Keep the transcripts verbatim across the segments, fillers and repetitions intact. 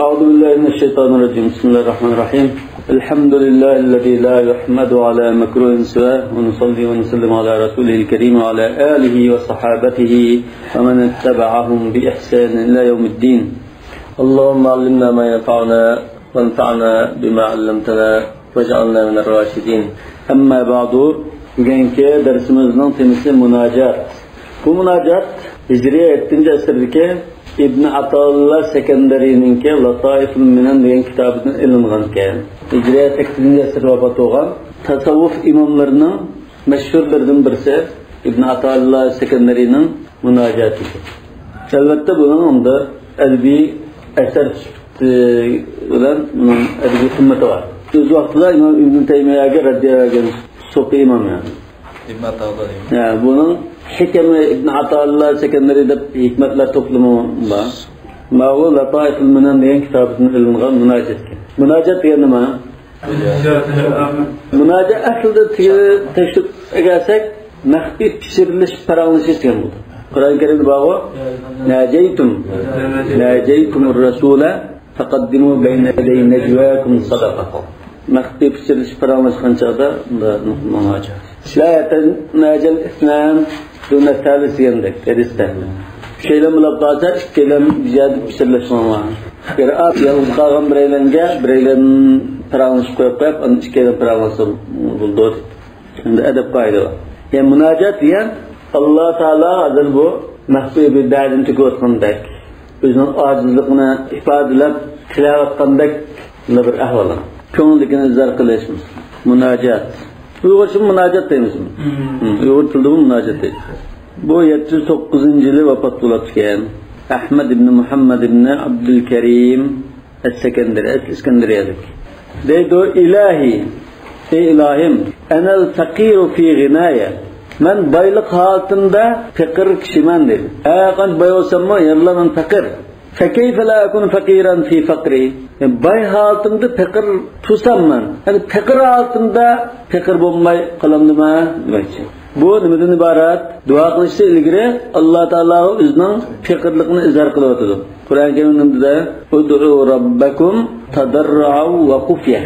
أعوذ بالله من الشيطان الرجيم. بسم الله الرحمن الرحيم. الحمد لله الذي لا يحمد على مكروه سواه، ونصلي ونسلم على رسوله الكريم وعلى آله وصحابته ومن اتبعهم بإحسان إلى يوم الدين. اللهم علمنا ما ينفعنا وانفعنا بما علمتنا واجعلنا من الراشدين. أما بعد، بۈگۈنكى دەرسىمىزنىڭ تېمىسى مۇناجات. بۇ مۇناجات ھىجرىي يەتتىنچى ئەسىردىكى ئىبن ئاتائىللا سەكەندەرىنىڭكى لاتائىفۇل مىنان دېگەن كىتابىدىن ئېلىنغان ئىكەن. ھىجرىي سەككىزىنچى ئەسىردە ۋاپات بولغان تەسەۋۋۇپ ئىماملىرىنىڭ مەشھۇرلىرىدىن بىرسى ئىبن ئاتائىللا سەكەندەرىنىڭ مۇناجاتى. ئەلۋەتتە، بۇنىڭ ئۇندا ئەدەبىي ئەسەر سۈپىتى بىلەن بۇنىڭ ئەدەبىي قىممىتى بار. ئۆز ۋاقتىدا ئىمام ئىبن تەيمىيەگە رەددىيە بەرگەن سوپى ئىمام، يەنى. ئىبن ئاتائىللا دەيمەن. يا، بۇنىڭ ھېكەمى ئىبن ئاتائىللا سەكەندەرى دەپ ھېكمەتلەر توپلىمى بار. ماۋۇ لاتائىفۇل مىنان دېگەن كىتابىدىن ئېلىنغان مۇناجات ئىكەن. مۇناجات دېگەن نېمە؟ مۇناجات ئەسلىدە تېگى-، تەكشۈرۈپ ئەگەرسەك، مەخپىي پىچىرلىشىپ پاراڭلىشىش دېگەن بولىدۇ. قۇرئان كەرىمدە بارغۇ، ناجەيتۇم، ناجەيتۇمۇر رەسۇلە فەقەددىمۇ بەينە يەدەي نەجۋاكۇم سەدەقە. مەخپىي پىچىرلىشىپ پاراڭلاشقان چاغدا مۇناجات. لا يەتەناجەل ئىسنان دۇنە سالىس دېگەندەك ھەدىستە. ئۈچەيلەن بولۇپ قالسا، ئىككىيلەن بىر يەردە پىچىرلاشماڭلار. بىر ئاز يالغۇز قالغان بىرەيلەنگە بىرەيلەن پاراڭلىشىپ قويۇپ قويۇپ، ئاندىن ئىككىيلەن پاراڭلاشسا بولىدۇ دەيدۇ. ئەمدى ئەدەپ قائىدە بار. يەنى مۇناجات دېگەن، ئاللا تائالا ھازىر بۇ مەخپىي بىر دەردىنى تۆكۈۋاتقاندەك، ئۆزىنىڭ ئاجىزلىقىنى ئىپادىلەپ تىلەۋاتقاندەك بىر ئەھۋال. كۆڭلىدىكىنى ئىزھار قىلىش. مۇناجات. ئۇيغۇرچىمۇ مۇناجات دەيمىزمۇ؟ مم. مم، ئۇيغۇر تىلىدىمۇ مۇناجات دەيدۇ. بۇ يەتتە يۈز توققۇزىنچى يىلى ۋاپات بولۇپتىكەن. ئەھمەد ئىبنى مۇھەممەد ئىبنى ئابدۇلكەرىم ئەس-سەكەندەرى، ئەسلى ئىسكەندەرىيەلىك. دەيدۇ، ئىلاھى، ئەي ئىلاھىم، ئەنەل فەقىرۇ فى غىنايە. مەن بايلىق ھالىتىمدە پېقىر كىشىمەن دەيدۇ. ھە، قانچە باي بولساممۇ، يەنىلا مەن پېقىر. فەكەيفە لا ئەكۇنۇ فەقىرەن فى فەقرى. باي ھالىتىمدە پېقىر تۇرسام مەن، يەنى پېقىر ھالىتىمدە پېقىر بولماي قالامدىمەن دېمەكچى. بۇ نېمىدىن ئىبارەت؟ دۇئا قىلىشتىن ئىلگىرى ئاللا تائالاغا ئۆزىنىڭ پېقىرلىقىنى ئىزھار قىلىۋاتىدۇ. قۇرئان كەرىمدە، ئۇدئۇ رەببەكۇم تەدەررۇئەن ۋە خۇفيە.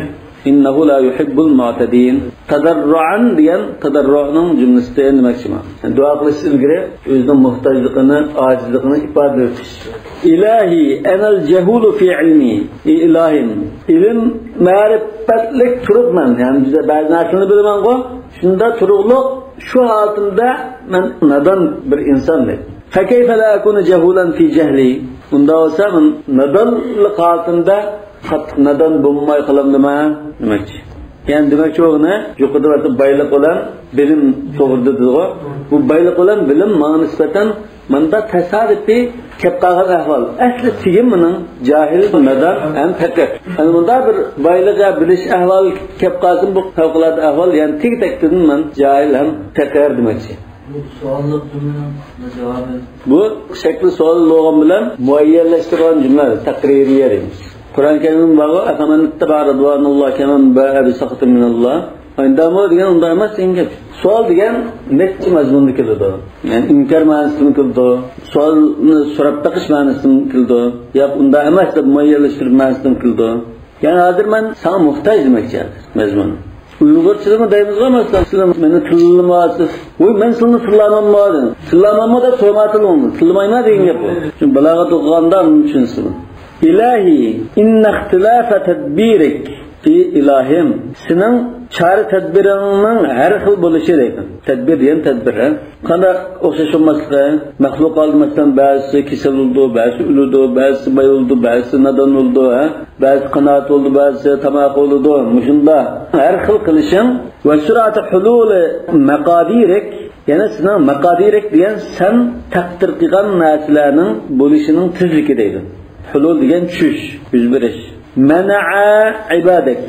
ئىننەھۇ لا يۇھىببۇل مۇئتەدىن. تەدەررۇئەن دېگەن تەدەررۇئنىڭ جۈملىسىدىن دېمەكچىمەن. دۇئا قىلىش ئىلگىرى ئۆزىنىڭ موھتاجلىقىنى، ئاجىزلىقىنى ئىپادىلىۋېتىش. ئىلاھى، ئەنەل جەھۇلۇ فى ئىلمى. ئى ئىلاھىم، ئىلىم مەرىپەتلىك تۇرۇپ مەن، يەنى بىز بەزى نەرسىلەرنى بىلىمەنغۇ، شۇنداق تۇرۇقلۇق شۇ ھالىتىمدە مەن نادان بىر ئىنسان دەيدۇ. فەكەيفە لا ئەكۇنۇ جەھۇلەن فى جەھلى. ئۇنداق بولسا مەن نادانلىق ھالىتىمدە قاتتىق نادان بولماي قالامدىمەن دېمەكچى. يەنى دېمەكچى بولغىنى، يۇقىرىدا بايلىق بىلەن بىلىم توغرىدا دېدىغۇ. بۇ بايلىق بىلەن بىلىم ماڭا نىسبەتەن مۇنداق تاسادىپىي كەپ قالغان ئەھۋال. ئەسلى تېگى مېنىڭ جاھىل، نادان ھەم پېقىر. ئەنە مۇنداق بىر بايلىق يا بىلىش ئەھۋالى كەپ قالسىمۇ، بۇ پەۋقۇلئاددە ئەھۋال، يەنى تېگى تەكتىدىن مەن جاھىل ھەم پېقىر دېمەكچى. بۇ سوئاللىق جۈملىنىڭ جاۋابى. بۇ شەكلى سوئال بولغان بىلەن مۇئەييەنلەشتۈرگەن جۈملە، تەقرىرىيە دەيمىز. قۇرئان كەرىمدە بارغۇ، ئەفەمەن ئىتتەبەئە رىضۋانەللاھ كەمەن بائە بىسەخطىن مىنەللاھ. ئاندامۇ دېگەن ئۇنداق ئەمەس دېگەن گەپ. سوئال دېگەن نەچچە مەزمۇندا كېلىدۇ. يەنى ئىنكار مەنىسىدىمۇ كېلىدۇ، سوئالنى سوراپ بېقىش مەنىسىدىمۇ كېلىدۇ، ياق ئۇنداق ئەمەس دەپ مۇئەييەنلەشتۈرۈش مەنىسىدىمۇ كېلىدۇ. يەنى ھازىر مەن ساڭا موھتاج دېمەكچى مەزمۇن. ئۇيغۇرچىدىمۇ دەيمىزغۇ، مەسىلەن، سىلەر مېنى تىللىمايسىز. ۋوي، مەن سىلىنى تىللاماممۇ دېدىڭ. تىللاماممۇ دەپ سورىما تىلىڭنى. تىللىمايمەن دېگەن گەپ بۇ. چۈنكى بالاغەت ئوقۇغاندا ئۇنى چۈشىنىسىز. ئىلاھى، ئىننەختىلافە تەدبىرىك. ئى ئىلاھىم، سېنىڭ چارە تەدبىرىڭنىڭ ھەر خىل بولۇشى دەيدۇ. تەدبىر دېگەن تەدبىر، ھە؟ قانداق ئوخشاش بولماسلىقى؟ مەخلۇق ھالدا مەسىلەن، بەزىسى كېسەل بولىدۇ، بەزىسى ئۆلىدۇ، بەزىسى باي بولىدۇ، بەزىسى نادان بولىدۇ، ھە؟ بەزىسى قانائەت بولىدۇ، بەزىسى تاماق بولىدۇ. مۇشۇنداق ھەر خىل قىلىشىڭ. ۋە سۈرئەتە ھۇلۇلى مەقادىرىك، يەنى سېنىڭ مەقادىرىك دېگەن سەن تەقدىر قىلغان نەرسىلەرنىڭ بولۇشىنىڭ تېزلىكى دەيدۇ. ھۇلۇل دېگەن چۈشۈش، يۈز بېرىش. مەنەئە ئىبادەك،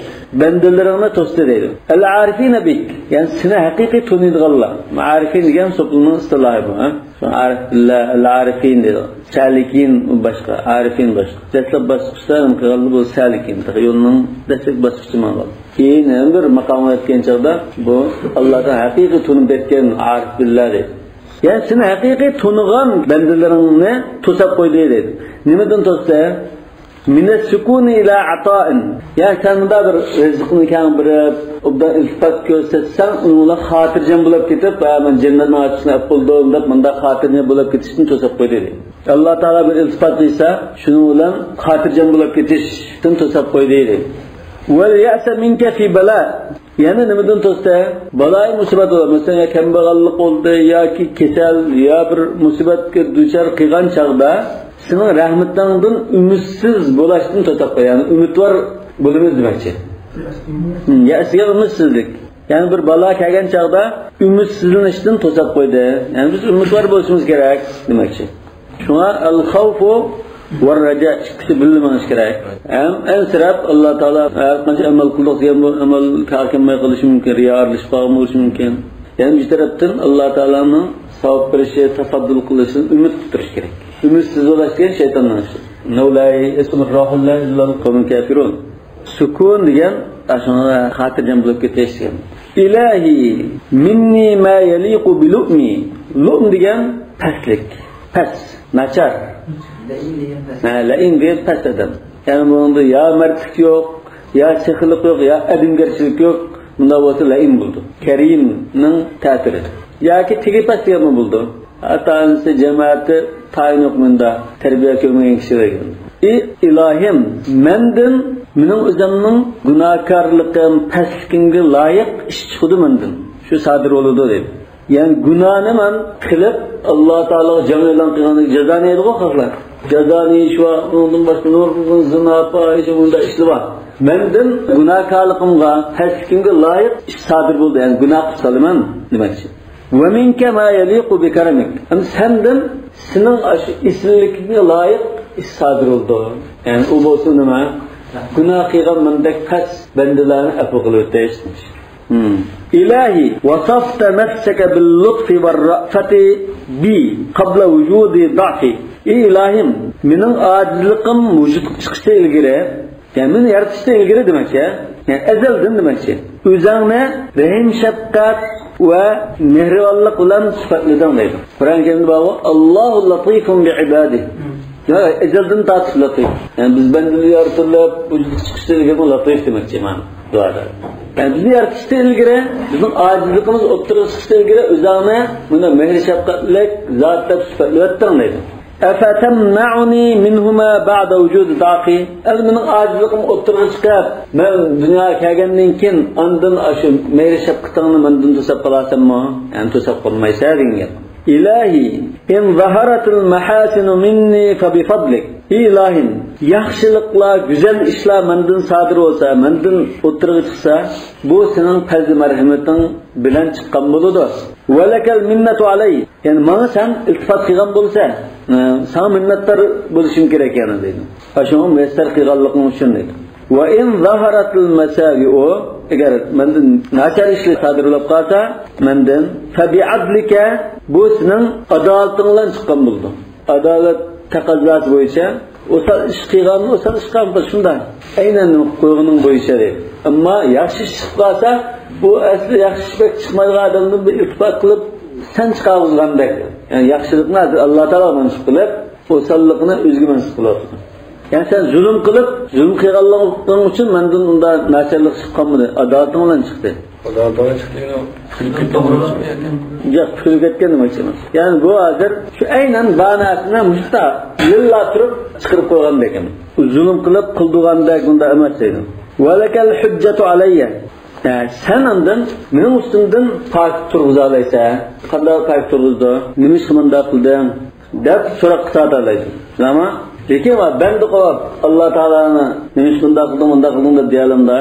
بەندىلىرىڭنى توستى دەيدۇ. ئەل ئارىفىنە بىك، يەنى سېنى ھەقىقىي تونۇيدىغانلار. ئارىفىن دېگەن سوپىلىنىڭ ئىستىلاھى بۇ، ھە؟ شۇ ئارىف بىللا، ئەل ئارىفىن دەيدۇ. سالىكىن باشقا، ئارىفىن باشقا. دەسلەپ باسقۇچتا نېمە قىلغاندا بۇ سالىكىن، تېخى يولنىڭ دەسلەپكى باسقۇچى ماڭغان. كېيىن يەنە بىر ماقامغا يەتكەن چاغدا بۇ ئاللادىن ھەقىقىي تونۇپ يەتكەن ئارىف بىللا دەيدۇ. يەنى سېنى ھەقىقىي تونۇغان بەندىلىرىڭنى توساپ قويدى دەيدۇ. نېمىدىن توستى؟ مىنەس سۇكۇنى ئىلە ئاتائىن. يەنى سەن مۇنداق بىر رىزقىنى كەڭ بېرىپ، ئوبدان ئىلتىپات كۆرسەتسەڭ، ئۇنىڭ بىلەن خاتىرجەم بولۇپ كېتىپ، ھە، مەن جەننەتنىڭ ئاچقۇچىنى ئېلىپ بولدۇم دەپ، مۇنداق خاتىرجەم بولۇپ كېتىشتىن توساپ قويدى، دېدى. ئاللا تائالا بىر ئىلتىپات قىلسا، شۇنىڭ بىلەن خاتىرجەم بولۇپ كېتىشتىن توساپ قويدى، دېدى. ۋەل يەئسە مىنكە فى بەلا. يەنە نېمىدىن توستى؟ بالايى مۇسىبەت بولار. مەسىلەن، يا كەمبەغەللىك بولدى، ياكى كېسەل، يا بىر مۇسىبەتكە دۇچار قىلغان چاغدا سېنىڭ رەھمىتىڭدىن ئۈمىدسىز بولاشتىن توساپ قويدى. يەنى ئۈمىدۋار بولىمىز دېمەكچى. ھىم، يەئسىگە ئۈمىدسىزلىك. يەنى بىر بالا كەلگەن چاغدا ئۈمىدسىزلىنىشتىن توساپ قويدى. يەنى بىز ئۈمىدۋار بولۇشىمىز كېرەك دېمەكچى. شۇڭا ئەل خەۋفۇ ۋە رەجا ئىككىسى بىللە مېڭىشى كېرەك. ھەم ئەنسىرەپ، ئاللا تائالا ھەر قانچە ئەمەل قىلدۇق دېگەن بۇ ئەمەل كار كەلمەي قېلىشى مۇمكىن، رىيا ئارىلىشىپ قالغان بولۇشى مۇمكىن. يەنە بىر تەرەپتىن ئاللا تائالانىڭ ساۋاب بېرىشى، تەفەددۇل قىلىشىدىن ئۈمىد قىلىپ تۇرۇش كېرەك. ئۈمىدسىز بولۇش دېگەن شەيتاننىڭ ئىشى. ئىننەھۇ لا يەئسۇ مىن رەۋھىللاھى ئىللەل قەۋمۇل كافىرۇن. سۇكۇن دېگەن، شۇڭا خاتىرجەم بولۇپ كېتىش دېگەن. ئىلاھى، مىننى ما يەلىقۇ بىلۇئمى. لۇئم دېگەن پەسلىك، پەس، ناچار. لەئىم دېگەن پەس. ھە، لەئىم دېگەن پەس ئادەم. يەنى بۇنىڭدا يا مەردلىك يوق، يا سېخىيلىق يوق، يا ئادەمگەرچىلىك يوق. بۇنداق بولسا لەئىم بولىدۇ. كەرىمنىڭ تەتۈرى. ياكى تېگى پەس دېگەنمۇ بولىدۇ. ئاتا-ئانىسى، جامائىتى تايىنلىق مۇنداق تەربىيە كۆرمىگەن كىشىلەرگە. ئى ئىلاھىم، مەندىن، مېنىڭ ئۆزۈمنىڭ گۇناھكارلىقىم، پەسلىكىمگە لايىق ئىش چىقىدۇ مەندىن. شۇ سادىر بولىدۇ دەيدۇ. يەنى گۇناھنى مەن قىلىپ، ئاللا تائالاغا جەڭ ئېلان قىلغاندىكى جازانى يەيدىغۇ خەقلەر. جازانى يېيىش ۋە ئۇنىڭدىن باشقا نۇرغۇن زىنا، پاھىشە، بۇنداق ئىشلار بار. مەندىن گۇناھكارلىقىمغا، پەسلىكىمگە لايىق ئىش سادىر بولدى. يەنى گۇناھ قىلىپ سالىمەن دېمەكچى. ۋە مىنكە ما يەلىقۇ بىكەرەمىك. ھەم سەندىن سېنىڭ ئاشۇ ئېسىللىكىڭگە لايىق ئىش سادىر بولىدۇ. يەنى ئۇ بولسا نېمە؟ گۇناھ قىلغان مەندەك پەس بەندىلەرنى ئەپۇ قىلىۋېتىش. ھىم. ئىلاھى، ۋەسەفتە نەفسەكە بىل لۇتفى ۋە رەئفەتى بى قەبلە ۋۇجۇدى دەئفى. ئى ئىلاھىم، مېنىڭ ئاجىزلىقىم ۋۇجۇدقا چىقىشتىن ئىلگىرى، يەنى مېنى يارىتىشتىن ئىلگىرى دېمەكچى، يەنى ئەزەلدىن دېمەكچى. ئۆزۈڭنى رەھىم، شەپقەت ۋە مېھرىبانلىق بىلەن سۈپەتلىدىڭ دەيدۇ. قۇرئان كەرىمدە بارغۇ، ئاللاھۇ لەتىفۇن بىئىبادى. يا ئەزەلدىن تارتىپ لەتىپ. يەنى بىز بەندىلەر يارىتىلىپ، ۋۇجۇدقا چىقىشتىن ئىلگىرى لەتىف دېمەكچى مانا دۇئادا. يەنى بىزنى يارىتىشتىن ئىلگىرى، بىزنىڭ ئاجىزلىقىمىز ئوتتۇرىغا چىقىشتىن ئىلگىرى ئۆزۈڭنى مۇنداق مېھرى شەپقەتلىك زات دەپ سۈپەتلىۋەتتىڭ دەيدۇ. ئەفەتەمنەئۇنى مىنھۇما بەئدە ۋۇجۇدى دەئفى. ئەمدى مېنىڭ ئاجىزلىقىم ئوتتۇرىغا چىقىپ، مەن دۇنياغا كەلگەندىن كېيىن ئاندىن ئاشۇ مېھرى شەپقىتىڭنى مەندىن توساپ قالارسەنمۇ؟ يەنى توساپ قالمايسەن دېگەن گەپ. ئىلاھى، ئىن زەھەرەتىل مەھاسىنۇ مىننى فەبىفەزلىك. ئى ئىلاھىم، ياخشىلىقلار، گۈزەل ئىشلار مەندىن سادىر بولسا، مەندىن ئوتتۇرىغا چىقسا، بۇ سېنىڭ پەزلى مەرھىمىتىڭ بىلەن چىققان بولىدۇ. ۋەلەكەل مىننەتۇ ئەلەييە. يەنى ماڭا سەن ئىلتىپات قىلغان بولسا، ئە، ساڭا مىننەتدار بولۇشۇم كېرەك يەنە دەيدۇ. ئاشۇڭا مۇيەسسەر قىلغانلىقىڭ ئۈچۈن دەيدۇ. ۋە ئىن زەھەرەتىل مەساۋىئۇ، ئەگەر مەندىن ناچار ئىشلار سادىر بولۇپ قالسا، مەندىن، فەبىئەدلىكە، بۇ سېنىڭ ئادالىتىڭ بىلەن چىققان بولىدۇ. ئادالەت تەقەززاسى بويىچە ئوسال ئىش قىلغاننى ئوسال ئىش قىلغان، شۇنداق. ئەينەن نېمە قىلىپ قويغىنىڭ بويىچە دەيدۇ. ئەمما ياخشى ئىش چىقىپ قالسا، بۇ ئەسلى ياخشى ئىش بەك چىقمايدىغان ئادەمدىن بىر ئىلتىپات قىلىپ، سەن چىقارغۇزغاندەك. يەنى ياخشىلىقنى ھازىر ئاللا تائالاغا مەنسۇپ قىلىپ، ئوساللىقنى ئۆزىگە مەنسۇپ قىلىۋاتىدۇ. يەنى سەن زۇلۇم قىلىپ، زۇلۇم قىلغانلىقىڭ ئۈچۈن مەندىن ئۇنداق ناچارلىق چىقىپ قالمىدى، ئادالىتىڭ بىلەن چىقتى. ئادالىتىڭ بىلەن چىقتى دېگىنى پۈتۈلۈپ كەتكەن دېمەكچى. ياق، پۈتۈلۈپ كەتكەن دېمەكچى ئەمەس. يەنى بۇ ھازىر شۇ ئەينەن بار نەرسىنى مۇشۇنداق لىللا تۇرۇپ چىقىرىپ قويغاندەك. زۇلۇم قىلىپ قىلدۇرغاندەك بۇنداق ئەمەس دەيدۇ. ۋەلەكەل ھۇججەتۇ ئەلەييە. ھە، سەن ئاندىن مېنىڭ ئۈستۈمدىن پاكىت تۇرغۇزالايسەن. قانداق پاكىت تۇرغۇزىدۇ؟ نېمىشقا مۇنداق قىلدىڭ؟ دەپ سوراققا تارتالايدۇ. ئەمما لېكىن بەندە قىلىپ، ئاللا تائالانى نېمىشقا مۇنداق قىلدىڭ، مۇنداق قىلدىڭ دەپ دېيەلەمدۇ؟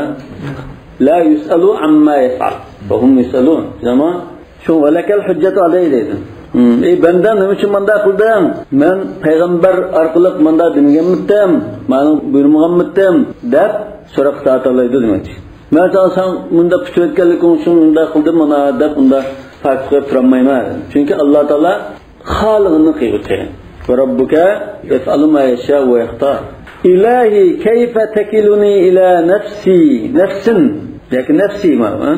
لا يۇسئەلۇ ئەمما يەفئەل ۋە ھۇم يۇسئەلۇن. ئەمما شۇ ۋەلەكەل ھۇججەتۇ ئەلەييە دەيدۇ. ھىم، ئەي بەندەم، نېمە ئۈچۈن مۇنداق قىلدىڭ؟ مەن پەيغەمبەر ئارقىلىق مۇنداق دېمىگەنمىتىم؟ ماڭا بۇيرۇمىغانمىتىم؟ دەپ سوراققا تارتالايدۇ دېمەكچى. مەن ساڭا، سەن مۇنداق پۈتۈۋەتكەنلىكىڭ ئۈچۈن مۇنداق قىلدىم، مانا دەپ مۇنداق پاكىت قويۇپ تۇرالمايمەن. چۈنكى ئاللا تائالا خالىغىنىنى قىلغۇچى. ۋە رەببۇكە يەفئەلۇ ما يەشائۇ ۋە يەختار. ئىلاھى كەيفە تەكىلۇنى ئىلە نەفسى، نەفسىن، ياكى نەفسى مانا، ھە؟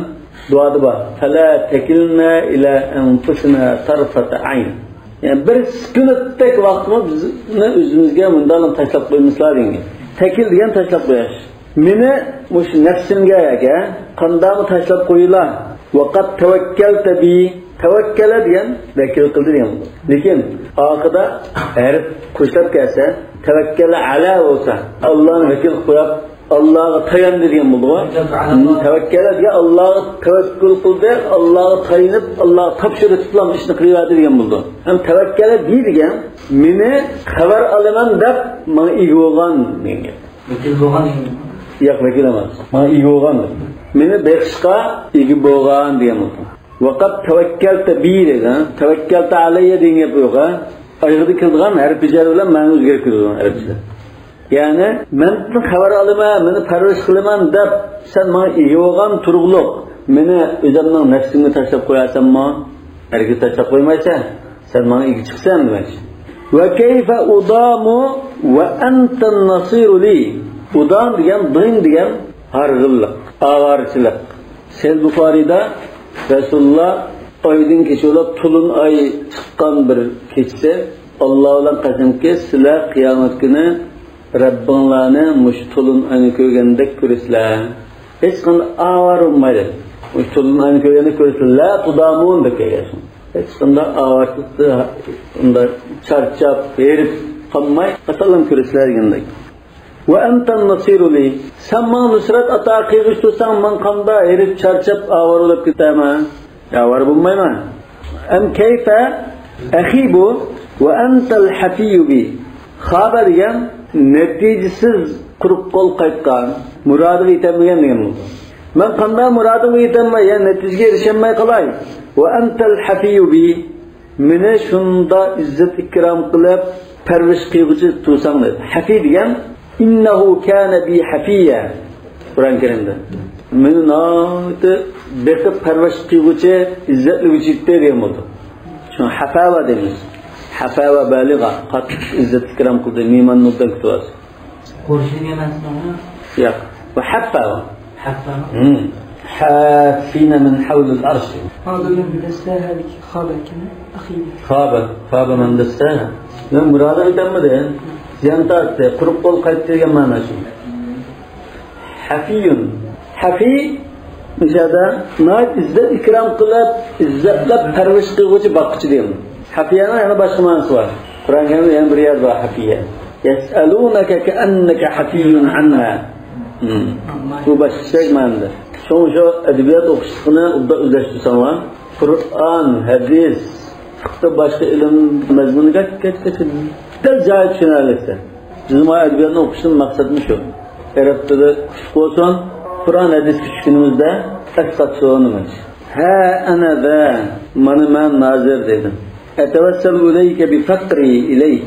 دۇئادا بار. فەلا تەكىلنە ئىلە ئەنفۇسىنا تەرفەتە ئەين. يەنى بىر سېكۇنتتەك ۋاقىتمۇ بىزنى ئۆزىمىزگە مۇنداقلا تاشلاپ قويمىسىلا دېگەن. تەكىل دېگەن تاشلاپ قويۇش. مېنى مۇشۇ نەپسىمگە قانداقمۇ تاشلاپ قويۇلا. ۋەقەد تەۋەككەلتە بى. تەۋەككەلە دېگەن ۋەكىل قىلدى دېگەن بولىدۇ. لېكىن ئارقىدا ھەرپ قوشۇلۇپ كەلسە، تەۋەككەلە ئەلە بولسا، ئاللانى ۋەكىل قىلىپ قويۇپ، ئاللاغا تاياندى دېگەن بولىدىغۇ. تەۋەككەلە دېگەن ئاللاغا تەۋەككۈل قىلدى، ئاللاغا تايىنىپ، ئاللاغا تاپشۇرۇپ تۇتۇلغان ئىشنى قىلىۋەردى دېگەن بولىدۇ. ھەم تەۋەككەلە دېگەن مېنى خەۋەر ئالىمەن دەپ ماڭا ئىگە بولغان دېگەن گەپ. ۋەكىل بولغان دېگەن گەپ. ياق، ۋەكىل ئەمەس. ماڭا ئىگە بولغان دەپ. مېنى بېقىشقا ئىگە بولغان دېگەن بولىدۇ. ۋەقەد تەۋەككەلتە بى دېگەن، تەۋەككەلتە ئەلەييە دېگەن گەپ يوق ھە. ئايىغىدا كېلىدىغان ھەرپى جەر بىلەن مەنە ئۆزگىرىپ كېتىدۇ ئەرەبچىدە. يەنى، مەندىن خەۋەر ئالىمەن، مېنى پەرۋىش قىلىمەن دەپ، سەن ماڭا ئىگە بولغان تۇرۇقلۇق، مېنى ئۆزۈمنىڭ نەپسىمگە تاشلاپ قويارسەنمۇ؟ ھەرگىز تاشلاپ قويمايسەن. سەن ماڭا ئىگە چىقىسەن دېمەكچى. ۋە كەيفە ئۇدامۇ ۋە ئەنتەن نەسىرۇ لى. ئۇدام دېگەن، دىن دېگەن ھارغىنلىق، ئاۋارىچىلىق. سەھىھ بۇخارىدا رەسۇلۇللا ئايدىن كېچە بولۇپ، تولۇن ئاي چىققان بىر كېچىسى، ئاللا بىلەن قەسەمكى، سىلەر قىيامەت كۈنى رەببىڭلارنى مۇشۇ تولۇن ئاينى كۆرگەندەك كۆرىسىلەر. ھېچقانداق ئاۋارە بولمايدۇ. مۇشۇ تولۇن ئاينى كۆرگەندەك كۆرىسىلەر. لا تۇدامۇن دەپ كەلگەن. ھېچقانداق ئاۋارىچىلىقتا، ئۇنداق چارچاپ، ھېرىپ قالماي، ئاسانلا كۆرىسىلەر دېگەندەك. ۋە ئەنتەن نەسىرۇ لى. سەن ماڭا نۇسرەت ئاتا قىلغۇچى تۇرساڭ، مەن قانداق ھېرىپ، چارچاپ، ئاۋارە بولۇپ كېتەرمەن؟ ئاۋارە بولمايمەن. ئەم كەيفە ئەخىبۇ ۋە ئەنتەل ھەفىييۇ بى. خابە دېگەن نەتىجىسىز، قۇرۇق قول قايتقان، مۇرادىغا يېتەلمىگەن دېگەن بولىدۇ. مەن قانداق مۇرادىمغا يېتەلمەي، يەنى نەتىجىگە ئېرىشەلمەي قالاي. ۋە ئەنتەل ھەفىييۇ بى. مېنى شۇنداق ئىززەت ئىكرام قىلىپ پەرۋىش قىلغۇچى تۇرساڭ دەيدۇ. ھەفىي دېگەن، ئىننەھۇ كانە بى ھەفىييە. قۇرئان كەرىمدە، مېنى ناھايىتى بېقىپ پەرۋىش قىلغۇچى، ئىززەتلىگۈچى ئىدى دېگەن بولىدۇ. شۇڭا ھەفەۋە دەيمىز. ھەفەۋە بالىغە، قاتتىق ئىززەت ئىكرام قىلدى، مېھماننى ئوبدان كۈتۈۋالدى. قورشىلىنىۋاتىدۇ. ياق. بۇ ھەففا بۇ. ھەففا. ھىم. حافين من حول العرش. خاب من دساها دېگەن خاب ئىكەن، ئەخىر. خاب، خاب من دساها. مەن مۇرادىغا يېتەلمىدىم. زىيان تارتتى، قۇرۇق قول قايتتى دېگەن مەنا شۇ. ھەفىيۇن. ھەفىي، مۇشۇ يەردە ناھايىتى ئىززەت ئىكرام قىلىپ، ئىززەتلەپ پەرۋىش قىلغۇچى باققۇچى دېگەن. ھەفىيەنىڭ يەنە باشقا مەنىسى بار. قۇرئان كەرىمدە يەنە بىر يەر بار ھەفىيە. يەسئەلۇنەكە كەئەننەكە ھەفىييۇن ئەنھا. ھىم. بۇ باشقىچە مەنىدە. شۇڭا شۇ ئەدەبىيات ئوقۇشلۇقىنى ئوبدان ئۆزلەشتۈرسەڭلار، قۇرئان، ھەدىس، فىقھتا باشقا ئىلىم مەزمۇنىغا كەچكەچ دەل جايىدا چۈشىنەلەيسەن. بىزمۇ ئەدەبىياتنى ئوقۇشتىن مەقسەتمۇ شۇ. ئەرەب تىلى كۈچلۈك بولسۇن، قۇرئان ھەدىسكە چۈشكىنىمىزدە ئەسقاتسۇنىمىز. ھە ئەنە ۋە، مانا مەن ھازىر دېدىم. ئەتەۋەسسەلۇ ئىلەيكە بىفەقرى ئىلەيك.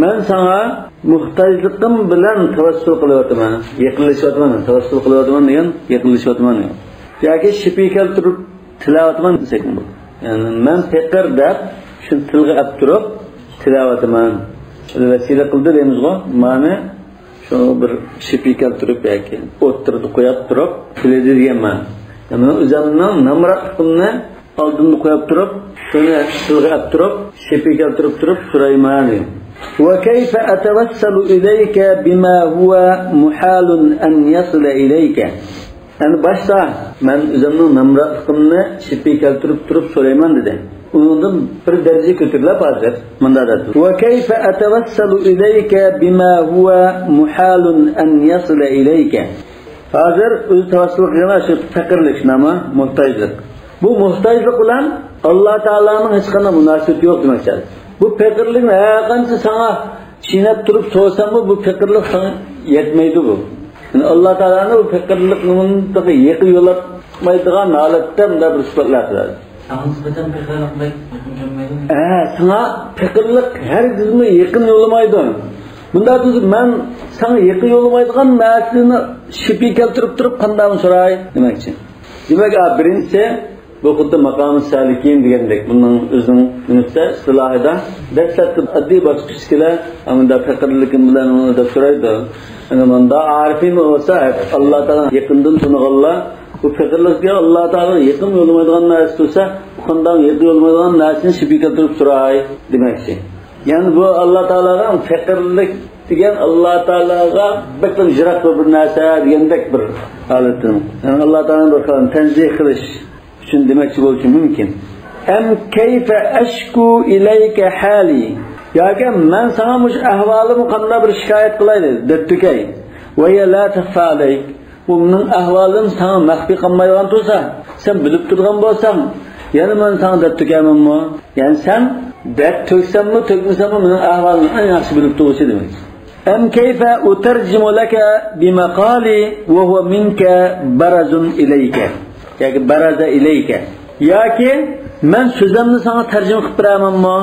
مەن ساڭا موھتاجلىقىم بىلەن تەۋەسسۇل قىلىۋاتىمەن. يېقىنلىشىۋاتىمەن. تەۋەسسۇل قىلىۋاتىمەن دېگەن، يېقىنلىشىۋاتىمەن دېگەن. ياكى شىپى كەلتۈرۈپ تىلەۋاتىمەن دېسەكمۇ بولىدۇ. يەنى مەن پېقىر دەپ شۇنى تىلغا ئەپ تۇرۇپ تىلەۋاتىمەن. ۋەسىلە قىلدى دەيمىزغۇ. مانا شۇ بىر شىپى كەلتۈرۈپ ياكى ئوتتۇرىدا قويۇپ تۇرۇپ تىلىدى دېگەن مەن. يەنى مەن ئۆزۈمنىڭ نامراتلىقىمنى ئالدىمدا قويۇپ تۇرۇپ، شۇنى تىلغا ئەپ تۇرۇپ، شىپى كەلتۈرۈپ تۇرۇپ سورايمەن. وكيف أتوسل إليك بما هو محال أن يصل إليك. يەنى باشتا مەن ئۆزۈمنىڭ نامراتلىقىمنى شىپى كەلتۈرۈپ تۇرۇپ سورايمەن دېدى. ئۇنىڭدىن بىر دەرىجە كۆتۈرۈلۈپ ھازىر مۇنداق دەپ. وكيف أتوسل إليك بما هو محال أن يصل إليك. ھازىر ئۆزى تەۋەسسۇل قىلغان شۇ پېقىرلىق، شۇنداقمۇ؟ موھتاجلىق. بۇ موھتاجلىق بىلەن ئاللا تائالانىڭ ھېچقانداق مۇناسىۋىتى يوق دېمەكچى. بۇ پېقىرلىقنى ھەرقانچە ساڭا چىينەپ تۇرۇپ سورىساممۇ، بۇ پېقىرلىق ساڭا يەتمەيدۇ بۇ. يەنى ئاللا تائالانى بۇ پېقىرلىقنى مۇنداق يېقىن يولاتمايدىغان ھالەتتە مۇنداق بىر سۈپەتلەر قىلىدۇ. ساڭا نىسبەتەن پېقىرلىق بەك يېقىن كەلمەيدۇ. ھە، ساڭا پېقىرلىق ھەرگىزمۇ يېقىن يولىمايدۇ. بۇنداق تۇرسا، مەن ساڭا يېقىن يولىمايدىغان نەرسىنى شىپى كەلتۈرۈپ تۇرۇپ قانداقمۇ سوراي دېمەكچى. دېمەك، ئا، بىرىنچىسى، بۇ خۇددى ماقامى سالىكىن دېگەندەك، بۇنىڭ ئۆزىنىڭ نېمىسى، ئىستىلاھىدا، دەسلەپتە ئاددىي باسقۇچتىكىلەر، ئا، مۇنداق پېقىرلىكىم بىلەن ئۇنى دەپ سورايدۇ. ئەنە مۇنداق ئارىفىن بولسا، ئاللا تائالانى يېقىندىن تونۇغانلار، بۇ پېقىرلىققا ئاللا تائالا يېقىن يولىمايدىغان نەرسە تۇرسا، بۇ قانداق يېقىن يولىمايدىغان نەرسىنى شىپى كەلتۈرۈپ سوراي دېمەكچى. يەنى بۇ ئاللا تائالاغا پېقىرلىق دېگەن ئاللا تائالاغا بەكلا يىراق بىر، بىر نەرسە دېگەندەك بىر ھالەتتىن. يەنى ئاللا تائالانى بىر خىل تەنزىھ قىلىش ئۈچۈن دېمەكچى بولۇشى مۇمكىن. ئەم كەيفە ئەشكۇ ئىلەيكە ھالى. ياكى مەن ساڭا مۇشۇ ئەھۋالىمنى قانداق بىر شىكايەت قىلاي دەپ، دەپتۇكەي. ۋەھىيە لا تەخفا ئەلەيك. بۇ مېنىڭ ئەھۋالىم ساڭا مەخپىي قالمايدىغان تۇرسا، سەن بىلىپ تۇرىدىغان بولساڭ، يەنە مەن ساڭا دەپ تۆكەرمەنمۇ؟ يەنى سەن دەرد تۆكسەممۇ، تۆكمىسەممۇ، مېنىڭ ئەھۋالىمنى ئەڭ ياخشى بىلىپ تۇرغۇچى دېمەك. ئەم كەيفە ئۇتەرجىمۇ لەكە بىمەقالى ۋە ھۇۋە مىنكە بەرەزۇن ئىلەيكە. ياكى بەرەزە ئىلەيكە. ياكى مەن سۆزۈمنى ساڭا تەرجىمە قىلىپ بېرەرمەنمۇ؟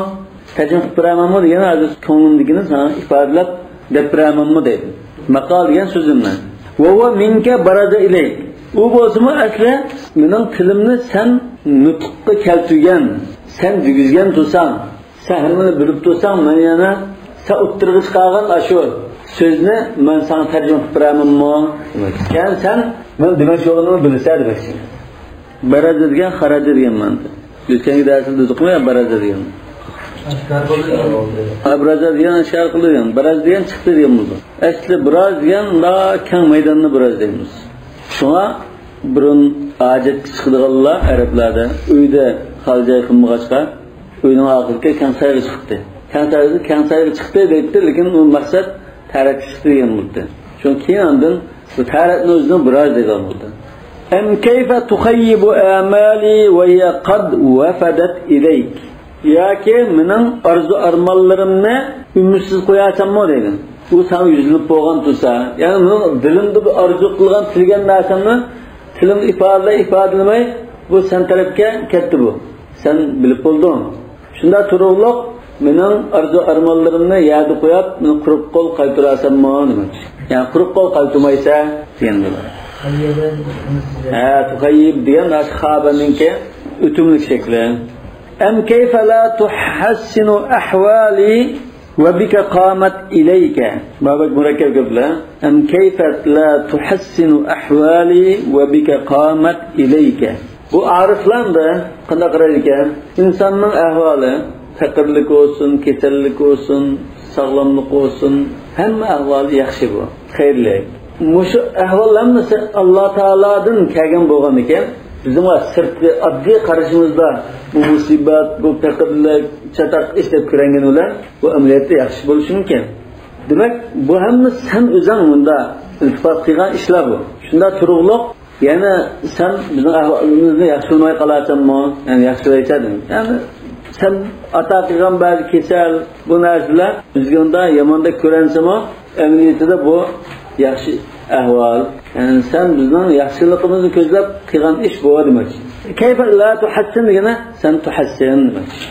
تەرجىمە قىلىپ بېرەرمەنمۇ دېگەن ھازىر كۆڭلۈمدىكىنى ساڭا ئىپادىلەپ دەپ بېرەرمەنمۇ دەيدۇ. مەقال دېگەن سۆزۈمنى. ۋە ھۇۋە مىنكە بەرەزە ئىلەيك. ئۇ بولسىمۇ ئەسلى مېنىڭ تىلىمنى سەن نۇتۇققا كەلتۈرگەن، سەن دېگۈزگەن تۇرساڭ، سەن ھەممىنى بىلىپ تۇرساڭ، مەن يەنە سەن ئوتتۇرىغا چىقارغان ئاشۇ سۆزنى مەن ساڭا تەرجىمە قىلىپ بېرەرمەنمۇ؟ يەنى سەن مەن دېمەكچى بولغىنىمنى بىلىسەن دېمەكچى. بەرەزە دېگەن خەرەجە دېگەن مەنىدە. ئۆتكەنكى دەرستە دېدۇقمۇ يا بەرەزە دېگەن؟ ئاشكارا قىلدى دېگەن. ئابرازە دېگەن ئاشكارا قىلدى دېگەن. بەرەز دېگەن چىقتى دېگەن بولىدۇ. ئەسلى بىراز دېگەن مۇنداق كەڭ مەيداننى بىراز دەيمىز. شۇڭا بۇرۇن ھاجەتكە چىقىدىغانلار ئەرەبلەردە ئۆيدە خالا جاي قىلمىغاچقا، ئۆينىڭ ئارقىسىدىكى كەڭ سايغا چىقتى. كەڭ سايغا، كەڭ سايغا چىقتى دەيتتى، لېكىن ئۇ مەقسەت تەرەتكە چىقتى دېگەن بولدى. شۇڭا كېيىن ئاندىن بۇ تەرەتنى ئۆزىنىڭ بىراز دەيدىغان بولدى. ئەم كەيفە تۇخەييىبۇ ئەمالى ۋە ھىيە قەد ۋەفەدەت ئىلەيك. ياكى مېنىڭ ئارزۇ-ئارمانلىرىمنى ئۈمىدسىز قويارسەنمۇ دەيدۇ. ئۇ ساڭا يۈزلىنىپ بولغان تۇرسا، يەنى مېنىڭ دىلىمدا بىر ئارزۇ قىلغان، تىلىگەن نەرسەمنى تىلىمدا ئىپادىلەي، ئىپادىلىمەي، بۇ سەن تەرەپكە كەتتى بۇ. سەن بىلىپ بولدۇڭ. شۇنداق تۇرۇقلۇق مېنىڭ ئارزۇ-ئارمانلىرىمنى يەردە قويۇپ، مېنى قۇرۇق قول قايتۇرارسەنمۇ دېمەكچى. يەنى قۇرۇق قول قايتۇرمايسەن دېگەن بولىدۇ. ھە، تۇخەييىب دېگەن ئاشۇ خابەننىڭكى ئۆتۈملۈك شەكلى. ئەم كەيفە لا تۇھەسسىنۇ ئەھۋالى ۋە بىكە قامەت ئىلەيكە. بۇ بەك مۇرەككەپ گەپلەر. ئەم كەيفە لا تۇھەسسىنۇ ئەھۋالى ۋە بىكە قامەت ئىلەيكە. بۇ ئارىفلار ئەمدى قانداق قارايدىكەن؟ ئىنساننىڭ ئەھۋالى، پەقىرلىك بولسۇن، كېسەللىك بولسۇن، ساغلاملىق بولسۇن، ھەممە ئەھۋالى ياخشى بۇ، خەيرلىك. مۇشۇ ئەھۋال ھەممىسى ئاللا تائالادىن كەلگەن بولغاندىكىن، بىزنىڭ سىرتقى ئاددىي قارىشىمىزدا بۇ مۇسىبەت، بۇ پەقىرلىك، چاتاق ئىش دەپ كۆرۈنگىنى بىلەن بۇ ئەمەلىيەتتە ياخشى بولۇشى مۇمكىن. دېمەك، بۇ ھەممە سەن ئۆزۈڭ مۇندا ئىلتىپات قىلغان ئىشلار بۇ. شۇنداق تۇرۇقلۇق، يەنە سەن بىزنىڭ ئەھۋالىمىزنى ياخشىلىماي قالارسەنمۇ؟ يەنى ياخشىلايسەن. يەنى سەن ئاتا قىلغان بەزى كېسەل، بۇ نەرسىلەر بىزگە ئۇنداق ياماندەك كۆرۈنسىمۇ، ئەمەلىيىتىدە بۇ ياخشى ئەھۋال. يەنى سەن بىزنىڭ ياخشىلىقىمىزنى كۆزلەپ قىلغان ئىش بۇ دېمەكچى. كەيفە لا تۇھەسسىن دېگىنى سەن تۇھەسسىن دېمەكچى.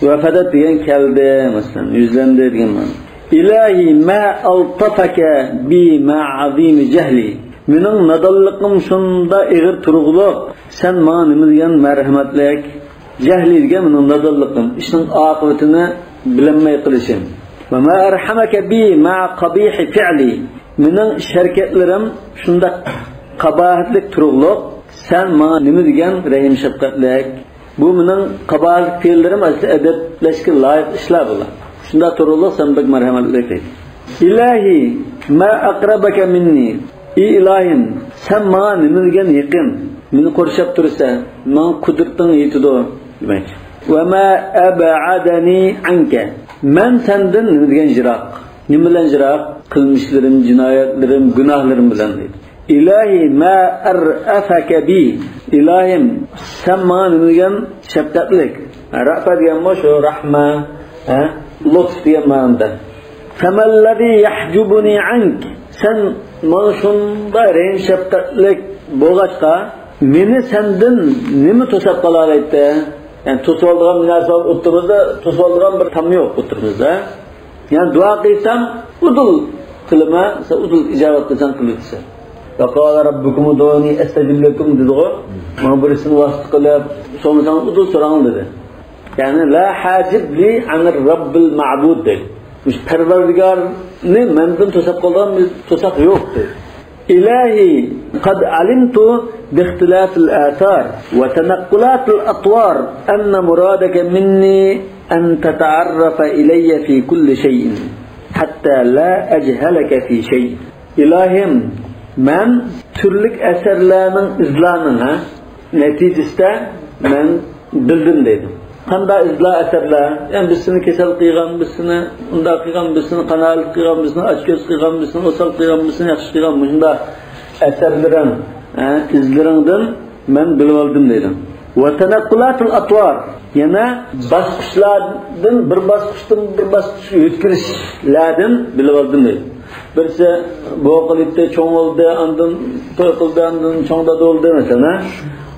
ۋەفەدەت دېگەن كەلدى، مەسىلەن، يۈزلەندى دېگەن مەنىدە. ئىلاھى ما ئەلتەفەكە بى مەئە ئەزىمى جەھلى. مېنىڭ نادانلىقىم شۇنداق ئېغىر تۇرغۇلۇق، سەن ماڭا نېمە دېگەن مەرھەمەتلىك. جەھلى دېگەن مېنىڭ نادانلىقىم، ئىشنىڭ ئاقىۋىتىنى بىلەلمەي قېلىشىم. ۋە ما ئەرھەمەكە بى مەئە قەبىھى فىئلى. مېنىڭ ئىش-ھەرىكەتلىرىم شۇنداق قاباھەتلىك تۇرغۇلۇق، سەن ماڭا نېمە دېگەن رەھىم-شەپقەتلىك. بۇ مېنىڭ قاباھەتلىك پېئىللىرىم ئەسلى ئەدەپلەشكە لايىق ئىشلار بۇلار. شۇنداق تۇرۇلۇق، سەن بەك مەرھەمەتلىك دەيدۇ. ئىلاھى، ما ئەقرەبەكە مىننى. ئى ئىلاھىم، سەن ماڭا نېمە دېگەن يېقىن، مېنى قورشاپ تۇرىسەن، ماڭا قۇدرىتىڭ يېتىدۇ دېمەكچى. ۋە ما ئەبئەدەنى ئەنكە. مەن سەندىن نېمە دېگەن يىراق. نېمە بىلەن يىراق؟ قىلمىشلىرىم، جىنايەتلىرىم، گۇناھلىرىم بىلەن دەيدۇ. ئىلاھى ما ئەرئەفەكە بى. ئىلاھىم، سەن ماڭا نېمە دېگەن شەپقەتلىك. رەئفە دېگەنمۇ شۇ رەھمە، ھە؟ لۇتف دېگەن مەنىدە. فەمەللەزى يەھجۇبۇنى ئەنك. سەن ماڭا شۇنداق رەھىم شەپقەتلىك بولغاچقا، مېنى سەندىن نېمە توساپ قالالايتتى؟ يەنى توسۇۋالىدىغان بىر نەرسە بار ئوتتۇرىمىزدا، توسۇۋالىدىغان بىر تام يوق ئوتتۇرىمىزدا. يەنى دۇئا قىلسام، ئۇدۇل قىلىمەن، سەن ئۇدۇل ئىجابەت قىلساڭ قىلىۋېتىسەن. ۋە قالە رەببۇكۇم ئۇدئۇنى ئەستەجىب لەكۇم دېدىغۇ. ماڭا بىرسىنى ۋاسىتە قىلىپ، سورىساڭ ئۇدۇل سوراڭ دېدى. يەنى لا ھاجىب لى ئەنىر رەببىل مەبۇد دەيدۇ. مۇشۇ پەرۋەردىگارنى مەندىن توساپ قالىدىغان بىر توساق يوق دەيدۇ. ئىلاھى، قەد ئەلىمتۇ بىختىلاپىل ئاتار ۋە تەنەققۇلاتىل ئەتۋار ئەننە مۇرادەكە مىننى ئەن تەتەئەررەفە ئىلەييە فى كۇللى شەيئىن. حتى لا أجهلك في شيء. ئىلاھىم، مەن تۈرلۈك ئەسەرلەرنىڭ، ئىزلارنىڭ، ھە، نەتىجىسىدە مەن بىلدىم دەيدۇ. قانداق ئىزلار، ئەسەرلەر؟ يەنى بىرسىنى كېسەل قىلغان، بىرسىنى ئۇنداق قىلغان، بىرسىنى قانائەتلىك قىلغان، بىرسىنى ئاچكۆز قىلغان، بىرسىنى ئوسال قىلغان، بىرسىنى ياخشى قىلغان، مۇشۇنداق ئەسەرلىرىڭ، ھە، ئىزلىرىڭدىن مەن بىلىۋالدىم دەيدۇ. وتنقلات الأطوار، يەنە باسقۇچلاردىن، بىر باسقۇچتىن بىر باسقۇچقا يۆتكىلىشلەردىن بىلىۋالدىم دەيدۇ. بىرسى بوۋاق قىلىپتۇ، چوڭ بولدى، ئاندىن توي قىلدى، ئاندىن چوڭ دادا بولدى، مەسىلەن، ھە؟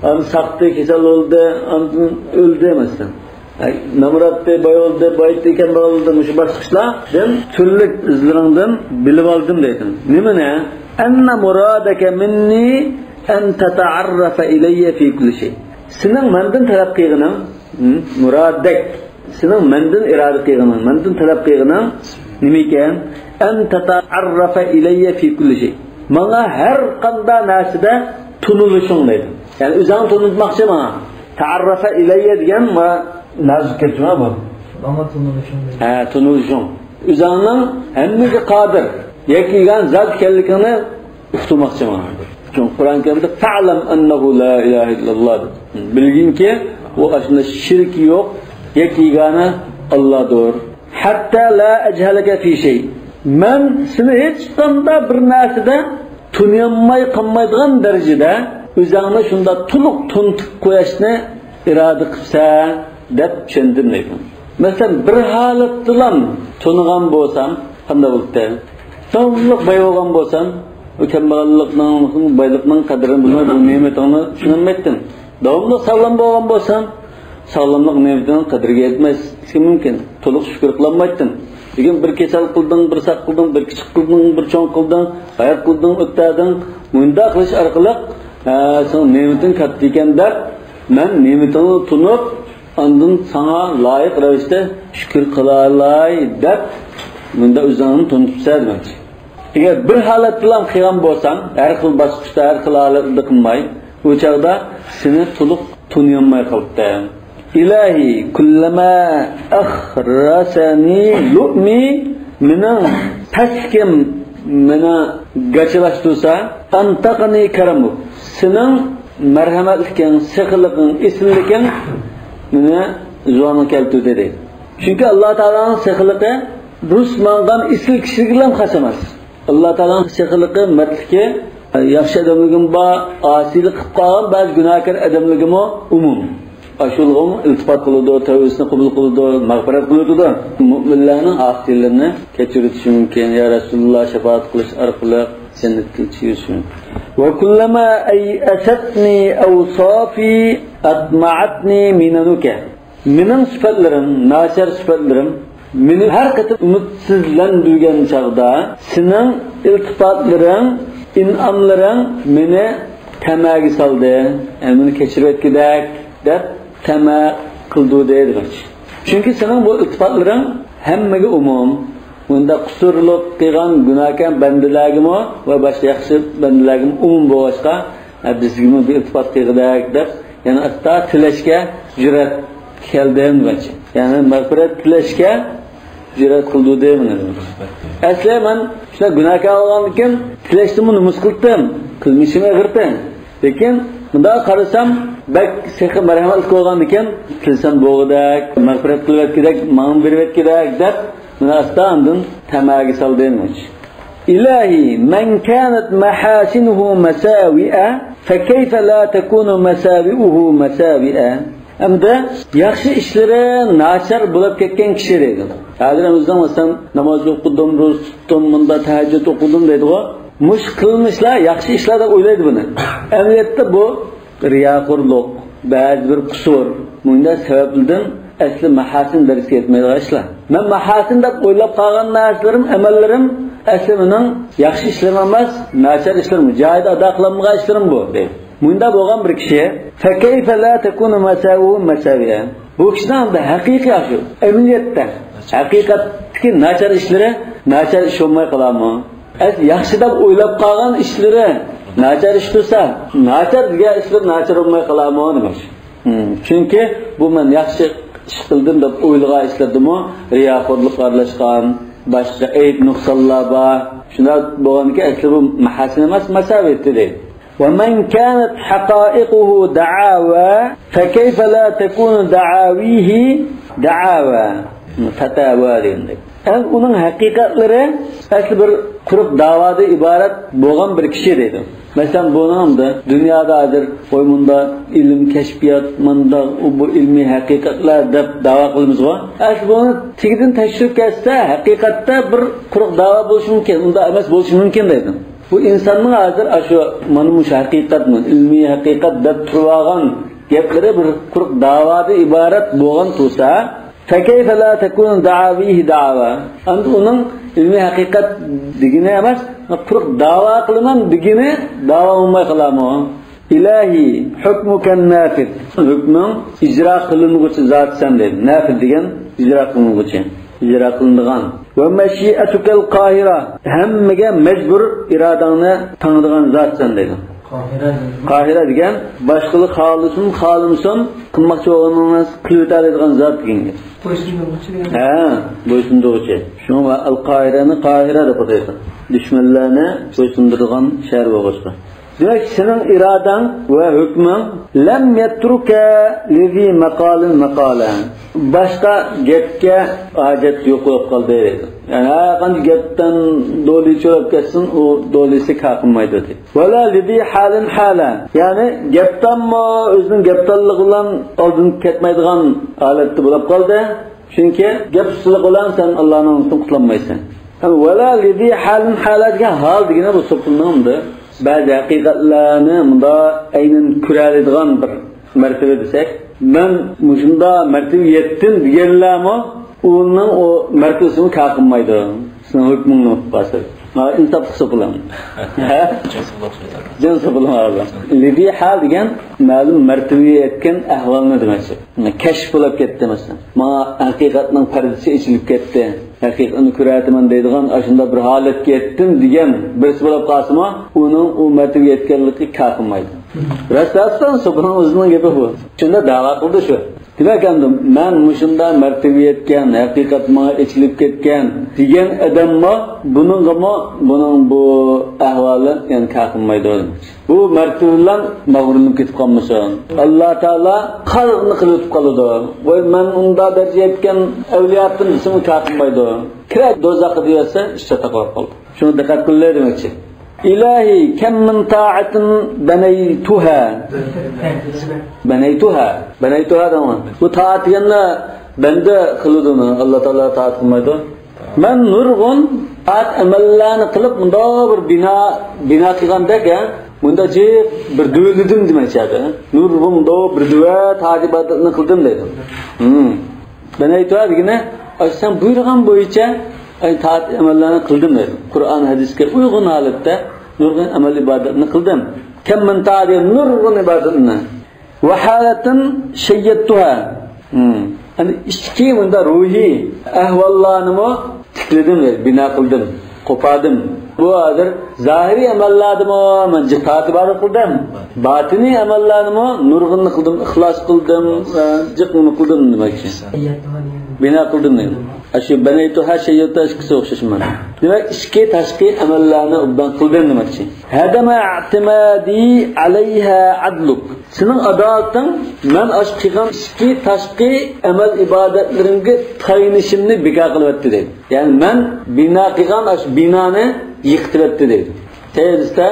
ئاندىن ساقتى، كېسەل بولدى، ئاندىن ئۆلدى، مەسىلەن. ھە، نامراتتى، باي بولدى، بايتتى، كەمبەغەل بولدى، مۇشۇ باسقۇچلاردىن تۈرلۈك ئىزلىرىڭدىن بىلىۋالدىم دەيدۇ. نېمىنى؟ أن مرادك مني أن تتعرف إلي في كل شيء. سېنىڭ مەندىن تەلەپ قىلغىنىڭ، ھە، مرادك، سېنىڭ مەندىن ئىرادە قىلغىنىڭ، مەندىن تەلەپ قىلغىنىڭ نېمىكەن؟ أن تتعرف إلي في كل شيء. ماڭا ھەر قانداق نەرسىدە تونۇلۇشۇڭ دەيدۇ. يەنى ئۆزۈڭنى تونۇتماقچى ماڭا. تەئەررەفە ئىلەييە دېگەن ما نازۇك گەپ جۇما بۇ. ماڭا تونۇلۇشۇڭ دەيدۇ. ھە، تونۇلۇشۇڭ. ئۆزۈڭنىڭ ھەممىگە قادىر، يەككە يېگان زات ئىكەنلىكىڭنى ئۇقتۇرماقچى ماڭا. چۈنكى قۇرئان كەرىمدە فەئلەم ئەننەھۇ لا ئىلاھە ئىللاللا دېدى. بىلگىنكى، ئۇ ئاشۇنداق شېرىكى يوق، يەككە يېگانە ئاللادۇر. ھەتتا لا ئەجھەلەكە فى شەي. مەن سېنى ھېچقانداق بىر نەرسىدە تونۇيالماي قالمايدىغان دەرىجىدە ئۆزۈڭنى شۇنداق تولۇق تونۇتۇپ قويۇشنى ئىرادە قىپسەن دەپ چۈشەندىم دەيدۇ. مەسىلەن، بىر ھالەتتىلا تونۇغان بولسام، قانداق بولاتتى؟ داۋاملىق باي بولغان بولسام، ئۇ كەمبەغەللىكنىڭ، بايلىقنىڭ قەدرىنى بىلمەي، بۇ نېمىتىڭنى چۈشىنەلمەيتتىم. داۋاملىق ساغلام بولغان بولسام، ساغلاملىق نېمىتىنىڭ قەدرىگە يەتمەسلىكى مۇمكىن. تولۇق شۈكۈر قىلالمايتتىم. لېكىن بىر كېسەل قىلدىڭ، بىر ساق قىلدىڭ، بىر كىچىك قىلدىڭ، بىر چوڭ قىلدىڭ، ھايات قىلدىڭ، ئۆتەردىڭ. مۇنداق قىلىش ئارقىلىق، ھە، سېنىڭ نېمىتىڭ كاتتا ئىكەن دەپ، مەن نېمىتىڭنى تونۇپ، ئاندىن ساڭا لايىق رەۋىشتە شۈكۈر قىلالاي دەپ، مۇنداق ئۆزۈڭنى تونۇتۇپسەن دېمەكچى. ئەگەر بىر ھالەتتىلا قىلغان بولساڭ، ھەر خىل باسقۇچتا، ھەر خىل ھالەتتە قىلماي، ئۇ چاغدا سېنى تولۇق تونۇيالماي قالىدۇ. ئىلاھى، كۇللەما ئەخرەسەنى لۇئمى، مېنىڭ پەسلىكىم مېنى گاچىلاشتۇرسا، ئەنتەقەنى كەرەمۇك، سېنىڭ مەرھەمەتلىكىڭ، سېخىلىقىڭ، ئېسىللىكىڭ مېنى زۇۋانغا كەلتۈردى دەيدۇ. چۈنكى ئاللا تائالانىڭ سېخىلىقى رۇس ماڭغان ئېسىل كىشىگىلا خاس ئەمەس. ئاللا تائالانىڭ سېخىلىقى، مەردلىكى، ياخشى ئادەملىرىگىمۇ بار، ئاسىيلىق قىلىپ قالغان بەزى گۇناھكار ئادەملەرگىمۇ ئومۇم. ئاشۇلىرىغىمۇ ئىلتىپات قىلىدۇ، تەۋبىسىنى قوبۇل قىلىدۇ، مەغپىرەت قىلىۋېتىدۇ. مۆمىنلەرنىڭ ئاسىيلىرىنى كەچۈرۈۋېتىشى مۇمكىن. يا رەسۇلۇللا، شاپائەت قىلىش ئارقىلىق جەننەتكە يېتىشى مۇمكىن. وكلما أيأستني أوصافي أطمعتني مننك. مېنىڭ سۈپەتلىرىم، ناچار سۈپەتلىرىم مېنى ھەر قېتىم ئۈمىدسىزلەندۈرگەن چاغدا، سېنىڭ ئىلتىپاتلىرىڭ، ئىنئاملىرىڭ مېنى تەمەگە سالدى، يەنى مېنى كەچۈرۈۋەتكۈدەك دەپ تەمە قىلدۇردى دېمەكچى. چۈنكى سېنىڭ بۇ ئىلتىپاتلىرىڭ ھەممىگە ئومۇم. بۇنداق قۇسۇرلۇق قىلغان گۇناھكار بەندىلەرگىمۇ ۋە باشقا ياخشى بەندىلەرگىمۇ ئومۇم بولغاچقا، ھە، بىزگىمۇ بىر ئىلتىپات قىلغۇدەك دەپ، يەنە ئاستا تىلەشكە جۈرئەت كەلدىم دېمەكچى. يەنى مەغپىرەت تىلەشكە جۈرئەت قىلدۇردى مانا. ئەسلى مەن شۇنداق گۇناھكار بولغاندىكىن تىلەشتىنمۇ نومۇس قىلدىم، قىلمىشىم ئېغىرتى. لېكىن مۇنداق قارىسام، بەك سېخى مەرھەمەتلىك بولغاندىكىن، تىلىسام بولغۇدەك، مەغپىرەت قىلىۋەتكۈدەك، ماڭا بېرىۋەتكۈدەك دەپ، مانا ئاستا ئاندىن تەمەگە سالدىم. ئىلاھى، مەن كانەت مەھاسىنۇھۇ مەساۋىئە، فەكەيفە لا تەكۇنۇ مەساۋىئۇھۇ مەساۋىئە. ئەمدى ياخشى ئىشلىرى ناچار بولۇپ كەتكەن كىشى دەيدۇ. ھازىر ئۆزىنىڭ مەسىلەن، ناماز ئوقۇدۇم، روزا تۇتتۇم، مۇنداق تەھەججۇد ئوقۇدۇم دەيدىغۇ. مۇشۇ قىلمىشلار ياخشى ئىشلار دەپ ئويلايدۇ بۇنى. ئەمەلىيەتتە بۇ رىياخورلۇق، بەزى بىر قۇسۇر، مۇنداق سەۋەبلەردىن ئەسلى مەھاسىن دەرىجىگە يەتمەيدىغان ئىشلار. مەن مەھاسىن دەپ ئويلاپ قالغان نەرسىلىرىم، ئەمەللىرىم ئەسلى مېنىڭ ياخشى ئىشلىرىم ئەمەس، ناچار ئىشلىرىم، جايىدا ئادا قىلالمىغان ئىشلىرىم بۇ، دەيدۇ. مۇنداق بولغان بىر كىشى، فەكەيفە لا تەكۇنۇ مەساۋىئۇ مەساۋىئە. بۇ كىشىنىڭ ھەقىقىي ئاشۇ، ئەمەلىيەتتە، ھەقىقەتتىكى ناچار ئىشلىرى ناچار ئىش بولماي قالامۇ؟ ئەس-، ياخشى دەپ ئويلاپ قالغان ئىشلىرى ناچار ئىش تۇرسا، ناچار دېگەن ئىشلىرى ناچار بولماي قالامۇ دېمەكچى. ھىم، چۈنكى بۇ مەن ياخشى ئىش قىلدىم دەپ ئويلىغان ئىشلىرىدىمۇ رىياخورلۇق ئارىلاشقان، باشقا ئەيىب نۇقسانلار بار. شۇنداق بولغاندىكىن ئەسلى بۇ مەھەسىن ئەمەس، مەساۋى دەيدۇ. ومن كانت حقائقه دعاوى فكيف لا تكون دعاويه دعاوى فتاوى دېگەندەك. يەنى ئۇنىڭ ھەقىقەتلىرى ئەسلى بىر قۇرۇق داۋادىن ئىبارەت بولغان بىر كىشى دەيدۇ. مەسىلەن، بۇنىڭدا دۇنيادا ھازىر ۋاي مۇنداق ئىلىم، كەشپىيات، مۇنداق، ئۇ بۇ ئىلمىي ھەقىقەتلەر دەپ داۋا قىلىمىزغۇ. ئەسلى بۇنى تېگىدىن تەكشۈرۈپ كەتسە، ھەقىقەتتە بىر قۇرۇق داۋا بولۇشى مۇمكىن، ئۇنداق ئەمەس بولۇشى مۇمكىن دەيدۇ. بۇ ئىنساننىڭ ھازىر ئاشۇ مانا مۇشۇ ھەقىقەتمۇ، ئىلمىي ھەقىقەت دەپ تۇرۇۋالغان گەپلىرى بىر قۇرۇق داۋادىن ئىبارەت بولغان تۇرسا، فكيف لا تكون دعاويه دعاوى. ئەمدى ئۇنىڭ ئىلمىي ھەقىقەت دېگىنى ئەمەس، قۇرۇق داۋا قىلىمەن دېگىنى داۋا بولماي قالامۇ؟ إلهي حكمك النافذ. ھۆكمۈڭ ئىجرا قىلىنغۇچى زات سەن دەيدۇ. نافىز دېگەن ئىجرا قىلىنغۇچى، ئىجرا قىلىنىدىغان. ومشيئتك القاهرة. ھەممىگە مەجبۇر ئىرادەڭنى تاڭىدىغان زات سەن دەيدۇ. قاھىرە دېگەن باشقىلار خالىسۇن، خالىمىسۇن، قىلماقچى بولغىنىڭىزنى قىلىۋېتەلەيدىغان زات دېگەن گەپ. بويسۇندۇرغۇچى دېگەن. ھە، بويسۇندۇرغۇچى. شۇڭا ئەل قاھىرەنى قاھىرە دەپ ئاتايدۇ. دۈشمەنلەرنى بويسۇندۇرىدىغان شەھەر بولغاچقا. دېمەك، سېنىڭ ئىرادەڭ ۋە ھۆكمۈڭ لم يترك لذي مقال مقالا. باشقا گەپكە ھاجەت يوق بولۇپ قالدى. يەنى ھەر قانچە گەپتان دولى چوراپ كەتسۇن، ئۇ دولىسى كار قىلمايدۇ دەيدۇ. ولا لذي حال حالا. يەنى گەپتانمۇ ئۆزىنىڭ گەپتانلىقى بىلەن ئالدىن كەتمەيدىغان ھالەتتە بولۇپ قالدى. چۈنكى گەپ ئۇستىلىقى بىلەن سەن ئاللانىڭ ئۈستىدىن قۇتۇلالمايسەن. ھەم ۋەلا لىزى ھالىن ھالا دېگەن ھال دېگىنى بۇ سوپۇلنىڭ بەزى ھەقىقەتلەرنى مۇندا ئەينەن كۆرەلەيدىغان بىر مەرتىۋە دېسەك، مەن مۇشۇندا مەرتىۋىگە يەتتىم دېگەنلەرمۇ ئۇنىڭ ئۇ مەرتىۋىسىنى كار قىلمايدۇ. سېنىڭ ھۆكمۈڭنى ئۇنتۇپ قالسا. مانا ئىنساپلىق سوپۇلام. ھە؟ جان سوپۇلام. جان سوپۇلام. لىزى ھال دېگەن مەلۇم مەرتىۋىگە يەتكەن ئەھۋالنى دېمەكچى. كەشىپ بولۇپ كەتتى، مەسىلەن. ماڭا ھەقىقەتنىڭ پەردىسى ئېچىلىپ كەتتى. ھەقىقەتنى كۆرەتىمەن دەيدىغان ئاشۇنداق بىر ھالەتكە يەتتىم دېگەن بىرسى بولۇپ قالسىمۇ، ئۇنىڭ ئۇ مەرتىۋىگە يەتكەنلىكى كار قىلمايدۇ. راست، راستتىن سوپۇنىڭ ئۆزىنىڭ گېپى بۇ. شۇنداق داۋا قىلدى شۇ. دېمەك، ئەمدى مەن مۇشۇنداق مەرتىۋىگە يەتكەن، ھەقىقەت ماڭا ئېچىلىپ كەتكەن دېگەن ئادەممۇ بۇنىڭغىمۇ، بۇنىڭ بۇ ئەھۋالى يەنى كار قىلمايدۇ. بۇ مەرتىۋە بىلەن مەغرۇرلىنىپ كېتىپ قالمىسۇن. ئاللا تائالا قارىغىنى قىلىۋېتىپ قالىدۇ. ۋاي، مەن ئۇنداق دەرىجىگە يەتكەن ئەۋلىياتتىم دېسىمۇ كار قىلمايدۇ. كىرە دوزاخقا دېيەرسە، ئىش چاتاق بولۇپ قالىدۇ. شۇڭا دىققەت قىلىڭلار دېمەكچى. إلهي كم من طاعة بنيتها. بنيتها. بنيتها دەڭلار. بۇ تائەت دېگەننى بەندە قىلىدۇ، ئاللا تائالا تائەت قىلمايدۇ. مەن نۇرغۇن تائەت ئەمەللەرنى قىلىپ، مۇنداق بىر بىنا، بىنا قىلغاندەك، ھە؟ مۇنداق جىق بىر دۆۋىلىدىم دېمەكچى. نۇرغۇن مۇنداق بىر دۆۋە تائەت ئىبادەتنى قىلدىم دەيدۇ. ھىم. بەنەيتۇھا دېگىنى، ئاشۇ سەن بۇيرۇغان بويىچە، ئاي، تائەت ئەمەللەرنى قىلدىم دەيدۇ. قۇرئان، ھەدىسكە ئۇيغۇن ھالەتتە نۇرغۇن ئەمەل ئىبادەتنى قىلدىم. كم من طاعة دېگەن نۇرغۇن ئىبادەتنى. ۋە ھالەتىن شەييەتتۇھا. ھىم. يەنى ئىچكى مۇنداق روھىي ئەھۋاللارنىمۇ تىكلىدىم، بىنا قىلدىم، قوپاردىم. بۇ ھازىر زاھىرىي ئەمەللەردىمۇ مەن جىق تائەت ئىبادەت قىلدىم. باتىنىي ئەمەللەرنىمۇ نۇرغۇننى قىلدىم، ئىخلاس قىلدىم، جىقنى قىلدىم دېمەكچى. بىنا قىلدىم دېگەن. ئاشۇ بەنەيتۇھا شەييەتتۇھا ئىككىسى ئوخشاش مانا. دېمەك، ئىچكى، تاشقى ئەمەللەرنى ئوبدان قىلدىم دېمەكچى. ھەدەمە ئەتىمادى ئەلەيھا ئەدلۇك. سېنىڭ ئادالىتىڭ مەن ئاشۇ قىلغان ئىچكى، تاشقى ئەمەل ئىبادەتلىرىمگە تايىنىشىمنى بىكار قىلىۋەتتى دەيدۇ. يەنى مەن بىنا قىلغان ئاشۇ بىنانى يىقىتىۋەتتى دەيدۇ. تېزىستە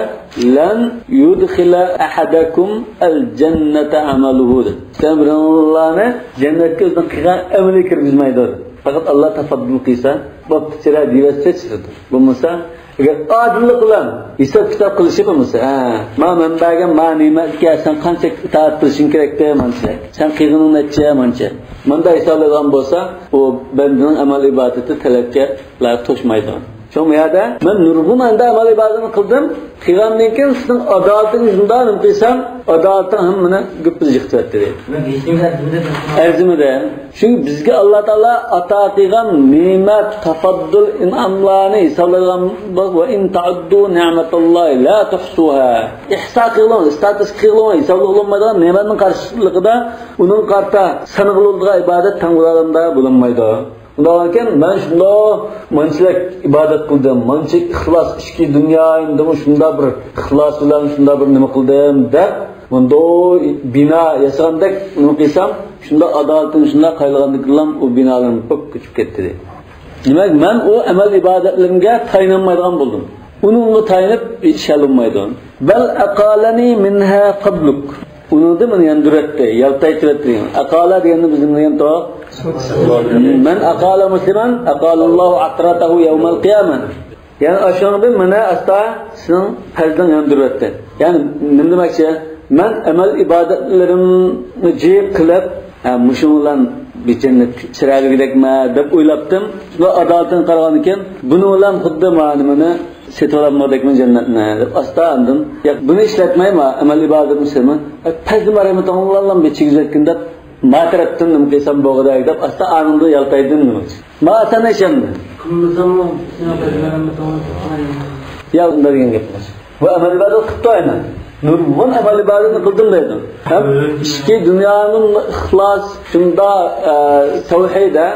لەن يۇدخىلە ئەھەدەكۇم ئەل جەننەتە ئەمەلۇھۇ دەيدۇ. سەن بىرەڭلارنى جەننەتكە ئۆزىنىڭ قىلغان ئەمىلى كىرگۈزمەيدۇ. پەقەت ئاللا تەپەددۇل قىلسا، بوپتۇ، چىراي دېيىۋەتسە چىدىدۇ. بولمىسا، ئەگەر ئادىللىق بىلەن ھېساب-كىتاب قىلىشى بولمىسا، ھە، ما مەن بەرگەن ما نېمەتكە سەن قانچە ئىتائەت قىلىشىڭ كېرەكتى، مانچە. سەن قىلغىنىڭ نەچچە، مانچە. مۇنداق ھېسابلىغان بولسا، ئۇ بەندىنىڭ ئەمەل ئىبادىتى تەلەپكە لايىق توشمايدۇ. شۇڭا بۇ يەردە مەن نۇرغۇن ئەمدى ئەمەل ئىبادەتنى قىلدىم. قىلغاندىن كېيىن سېنىڭ ئادالىتىڭ شۇنداق نېمە قىلسام، ئادالىتىڭ ھەممىنى گۈپپىز يىقىتىۋەتتى دەيدۇ. ئەرزىمىدى. چۈنكى بىزگە ئاللا تائالا ئاتا قىلغان نېمەت، تەپەددۇل، ئىنئاملارنى ھېسابلايدىغان بولسا، ۋە ئىن تەئۇددۇ نىئمەتاللاھى لا تۇھسۇھا. ئىھسا قىلغىلى، ئىستاتىستىكا قىلغىلى، ھېسابلىغىلى بولمايدىغان نېمەتنىڭ قارشىلىقىدا ئۇنىڭغا قارىتا سانىغىلى بولىدىغان ئىبادەت تەڭ بولالمىدا بولالمايدۇ. شۇنداق ئىكەن، مەن شۇنداق مانچىلىك ئىبادەت قىلدىم، مانچىلىك ئىخلاس، ئىچكى دۇنيايىمدىمۇ شۇنداق بىر ئىخلاس بىلەن شۇنداق بىر نېمە قىلدىم دەپ، مۇنداق بىنا ياسىغاندەك نېمە قىلسام، شۇنداق ئادالىتىم شۇنداق قايلىغاندىكىنلا ئۇ بىنالىرىم پۈپ كۆچۈپ كەتتى، دەيدۇ. دېمەك، مەن ئۇ ئەمەل ئىبادەتلىرىمگە تايىنالمايدىغان بولدۇم. ئۇنىڭغا تايىنىپ ھېچ ئىش ھەل بولمايدۇ. بەل ئەقالەنى مىنھا فەدلۇك. ئۇنىڭدىن مېنى ياندۇرۇۋەتتى، يالتايتىۋەتتى. ئەقالە دېگەننى بىز نېمە دېگەن توق؟ مەن ئەقالە مۇسلىمان، ئەقالەللاھۇ ئەترەتەھۇ يەۋمەل قىيامە. يەنى ئاشۇنىڭدىن مېنى ئاستا سېنىڭ پەزلىڭ ياندۇرۇۋەتتى. يەنى نېمە دېمەكچى؟ مەن ئەمەل ئىبادەتلىرىمنى جىق قىلىپ، ھە، مۇشۇ بىلەن بىر جەننەت چىرايىغا كىرەكمەن دەپ ئويلاپتىم. شۇنداق ئادالىتىڭگە قارىغاندىكىن، بۇنىڭ بىلەن خۇددى مانا نېمىنى سېتىۋالالمىغۇدەكمەن جەننەتنى دەپ ئاستا ئاندىن، ياق، بۇنى ئىشلەتمەي، ما ئەمەل ئىبادەتنى سېمە، پەزلىمۇ رەھمىتىڭلارنىڭ بىر چېگىزەتكىن دەپ، ما تەرەپتىن نېمە قىلسام بولغۇدەك دەپ ئاستا ئاندىن يالتايدىم نېمە. ما ئاسان ئىش ئەمدى. قىلمىساممۇ سېنىڭ پەزلىمۇ رەھمىتىڭنى تاپمايمەن. يا، ئۇنداق دېگەن گەپ ئەمەس. بۇ ئەمەل ئىبادەت قىپتۇ ئاينا. نۇرغۇن ئەمەل ئىبادەتنى قىلدىم دەيدۇ. ھەم ئىچكى دۇنيانىڭ ئىخلاس، شۇنداق، ئە، تەۋھىدە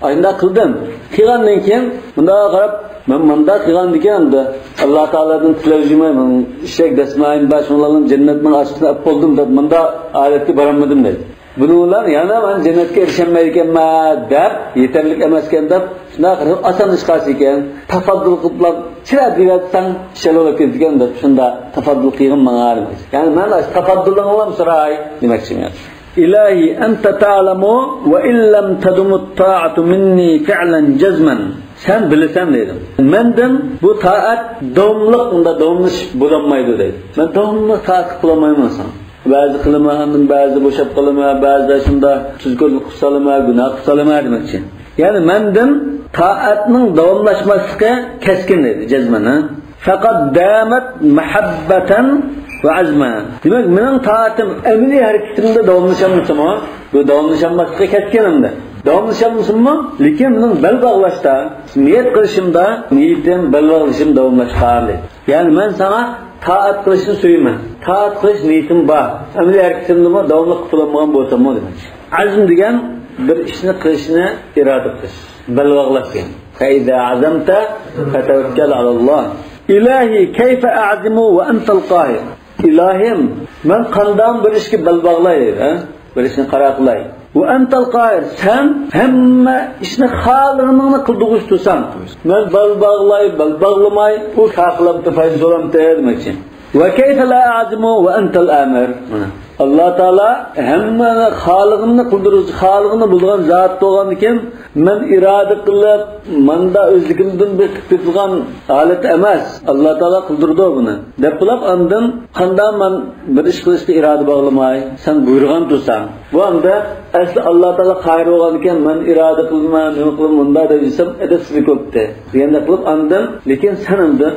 ئاينداق قىلدىم. قىلغاندىن كېيىن مۇنداق قاراپ، مەن مۇنداق قىلغاندىكىن ئەمدى ئاللا تائالادىن تىلەۋجىمەي، مەن ئىشەك دەسمايىم بار، شۇنىڭلارنىڭ جەننەتنىڭ ئاشقىسىنى ئاپ بولدۇم دەپ مۇنداق ھالەتكە بارالمىدىم دەيدۇ. بۇنىڭ بىلەن يەنە مەن جەننەتكە ئېرىشەلمەيدىكەنمەن دەپ، يېتەرلىك ئەمەسكەن دەپ، شۇنداق قىلىپ ئاسان ئىش قىلسىكەن، تەفەددۇل قىلىپ چىراي دېگەن ئىشەل بولۇپ كېتىدىكەن دەپ، شۇندا تەفەددۇل قىلغىن ماڭا دېمەكچى. يەنى مەن ئاشۇ تەفەددۇلۇڭلام سوراي دېمەكچىمەن. ئىلاھى ئەنتە تەئلەمۇ ۋە ئىللەم تەدۇمۇت تائەتۇ مىننى فىئلەن جەزمەن. سەن بىلىسەن دەيدۇ. مەندىن بۇ تائەت داۋاملىق، ئۇنداق داۋاملىشىپ بولالمايدۇ دەيدۇ. مەن داۋاملىق تائەت قىلالمايمەن ساڭا. بەزى قىلىمەن، ئاندىن بەزىدە بوشاپ قالىمەن، بەزىدە شۇنداق تۈزكورلۇق قىلسالىمەن، گۇناھ قىلسالىمەن دېمەكچى. يەنى مەندىن تائەتنىڭ داۋاملاشماسلىقى كەسكىن دەيدۇ، جەزمەن، ھە. فەقەد دامەت مەھەببەتەن ۋە ئەزمە. دېمەك، مېنىڭ تائەتىم ئەمەلىي ھەرىكىتىمدە داۋاملىشالمىسىمۇ، بۇ داۋاملىشالماسلىقى كەسكىن ئەمدى. داۋاملىشالمىسىمۇ، لېكىن مېنىڭ بەل باغلاشتا، نىيەت قىلىشىمدا، نىيىتىم، بەل باغلىشىم داۋاملاشقان دەيدۇ. يەنى مەن ساڭا تائەت قىلىشنى سۆيىمەن. تائەت قىلىش نىيىتىم بار. ئەمەلىي ھەرىكىتىمدىمۇ داۋاملىق قىلالمىغان بولساممۇ دېمەكچى. ئەزم دېگەن بىر ئىشنى قىلىشنى ئىرادە قىلىش. بەل باغلاش دېگەن. فەئىزا ئەزەمتە فەتەۋەككەل ئەلەللاھ. ئىلاھى كەيفە ئەزىمۇ ۋە ئەنتەل قاھىر. ئىلاھىم، مەن قانداق بىر ئىشقا بەل باغلاي، ھە؟ بىر ئىشنى قارار قىلاي. ۋە ئەنتەل قاھىر، سەن ھەممە ئىشنى خالىغىنىڭنى قىلدۇرغۇچى تۇرساڭ. مەن بەل باغلاي، بەل باغلىماي، ئۇ كاقىلامتى پايدا سولامتى دېمەكچى. ۋە كەيفە لا ئەزىمۇ ۋە ئەنتەل ئامىر. مانا. ئاللا تائالا ھەممىنى خالىغىنىنى قىلدۇرغۇچى، خالىغىنى بولىدىغان زات بولغاندىكىن، مەن ئىرادە قىلىپ، ماندا ئۆزلۈكۈمدىن بىر قىلىپ تېپىلغان ھالەت ئەمەس. ئاللا تائالا قىلدۇرىدۇ بۇنى. دەپ بولۇپ، ئاندىن قانداق مەن بىر ئىش قىلىشقا ئىرادە باغلىماي، سەن بۇيرۇغان تۇرساڭ. بۇ ئەمدى ئەسلى ئاللا تائالا قاھىر بولغاندىكىن، مەن ئىرادە قىلىمەن، نېمە قىلىمەن، مۇنداق دەپ دېسەم، ئەدەپسىزلىك بوپتۇ دېگەندەك قىلىپ، ئاندىن، لېكىن سەن ئەمدى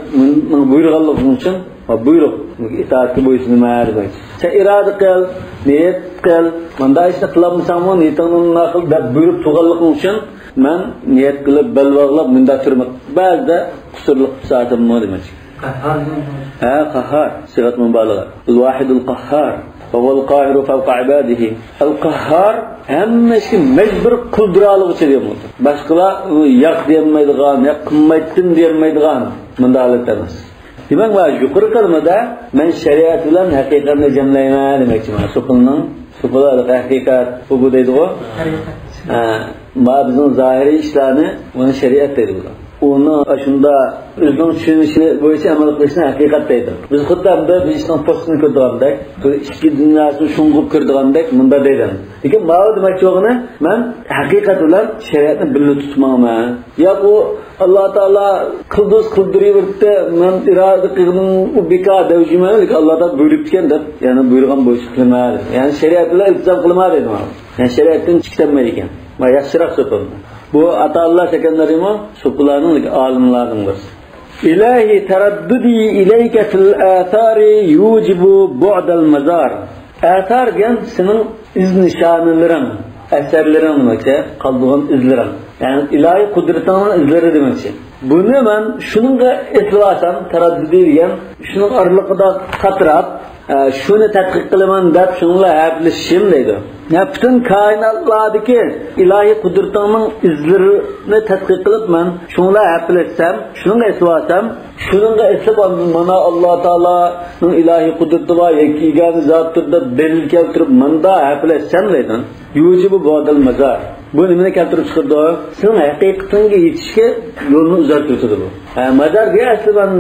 ماڭا بۇيرۇغانلىقىڭ ئۈچۈن، ۋە بۇيرۇق، ئىتائەتكە بويسۇنىمەن دېمەكچى. سەن ئىرادە قىل، نىيەت قىل، مۇنداق ئىشنى قىلالمىساڭمۇ، نىيىتىڭنى مۇنداق قىل دەپ بۇيرۇپ تۇرغانلىقىڭ ئۈچۈن، مەن نىيەت قىلىپ، بەل باغلاپ، مۇنداق تۇرىمەن. بەزىدە قۇسۇرلۇق سائىتىممۇ دېمەكچى. قەھھار دېگەن. ھە، قەھھار. سىغەت مۇبالىغە. ئەل ۋاھىدۇل قەھھار. ۋە ھۇۋەل قاھىرۇ فەۋقە ئىبادىھى. ئەل قەھھار ھەممە ئىشكە مەجبۇر قىلدۇرالىغۇچى دېگەن بولىدۇ. باشقىلار ياق دېيەلمەيدىغان، ياق قىلمايتتىم دېيەلمەيدىغان مۇنداق ھالەت ئەمەس. دېمەك، مانا يۇقىرى كەلىمىدە مەن شەرىئەت بىلەن ھەقىقەتنى جەملەيمەن دېمەكچى. مانا سوپۇننىڭ، سوپۇنلاردا ھەقىقەت، بۇ، بۇ دەيدىغۇ. ھە، مانا بىزنىڭ زاھىرىي ئىشلارنى، ئۇنى شەرىئەت دەيدۇ بۇلار. ئۇنى شۇنداق ئۆزىنىڭ چۈشىنىشى بويىچە ئەمەل قىلىشنى ھەقىقەت دەيدۇ. بىز خۇددى ئەمدى بىر ئىشنىڭ پوستىنى كۆرىدىغاندەك، بىر ئىچكى دۇنياسىنى شۇڭغۇپ كۆرىدىغاندەك مۇنداق دەيدۇ. لېكىن ماۋۇ دېمەكچى بولغىنى، مەن ھەقىقەت بىلەن شەرىئەتنى بىللە تۇتۇپ ماڭىمەن. ياق، ئۇ ئاللا تائالا قىلدۇز قىلدۇرۇۋېرىپتۇ، مەن ئىرادە قىلغىنىم ئۇ بىكار دەۋجىمەن، لېكىن ئاللا تائالا بۇيرۇپتىكەن دەپ، يەنە بۇيرۇغان بويىچە قىلىمەن. يەنى شەرىئەت بىلەن ئىلتىزام قىلىمەن دەيدۇ مانا. يەنى شەرىئەتتىن چىقىپ كەتمەيدىكەن. مانا ياخشىراق سوپۇن. بۇ ئاتائاللا سەكەندەرىمۇ سوپۇنلارنىڭ، ئالىملارنىڭ بىرسى. ئىلاھى تەرەددۇدى ئىلەيكە فىل ئاسارى يۇجىبۇ بۇئدەل مازار. ئاسار دېگەن سېنىڭ ئىز نىشانىلىرىڭ، ئەسەرلىرىڭ دېمەكچى، قالدۇرغان ئىزلىرىڭ. يەنى ئىلاھىي قۇدرىتىڭنىڭ ئىزلىرى دېمەكچى. بۇنى مەن شۇنىڭغا ئېسىلىۋالسام، تەرەددۇدى دېگەن شۇنىڭ ئارىلىقىدا قاتراپ، ئە، شۇنى تەتقىق قىلىمەن دەپ شۇنىڭ بىلەن ھەپىلىشىشىم دەيدۇ. يا پۈتۈن كائىناتلاردىكى ئىلاھىي قۇدرىتىڭنىڭ ئىزلىرىنى تەتقىق قىلىپ مەن شۇڭلار ھەپىلەشسەم، شۇنىڭغا ئېسىلىۋالسام، شۇنىڭغا ئېسىلىپ ئاندىن مانا ئاللا تائالانىڭ ئىلاھىي قۇدرىتى بار، يەككە يېگانە زاتتۇر دەپ دەلىل كەلتۈرۈپ مۇندا ھەپىلەشسەم دەيدۇ. يۇجىبۇ بۇئدەل مازار. بۇ نېمىنى كەلتۈرۈپ چىقىرىدۇ؟ سېنىڭ ھەقىقىتىڭگە يېتىشكە يولنى ئۇزارتىۋېتىدۇ بۇ. ھە، مازار دېگەن ئەسلى مەن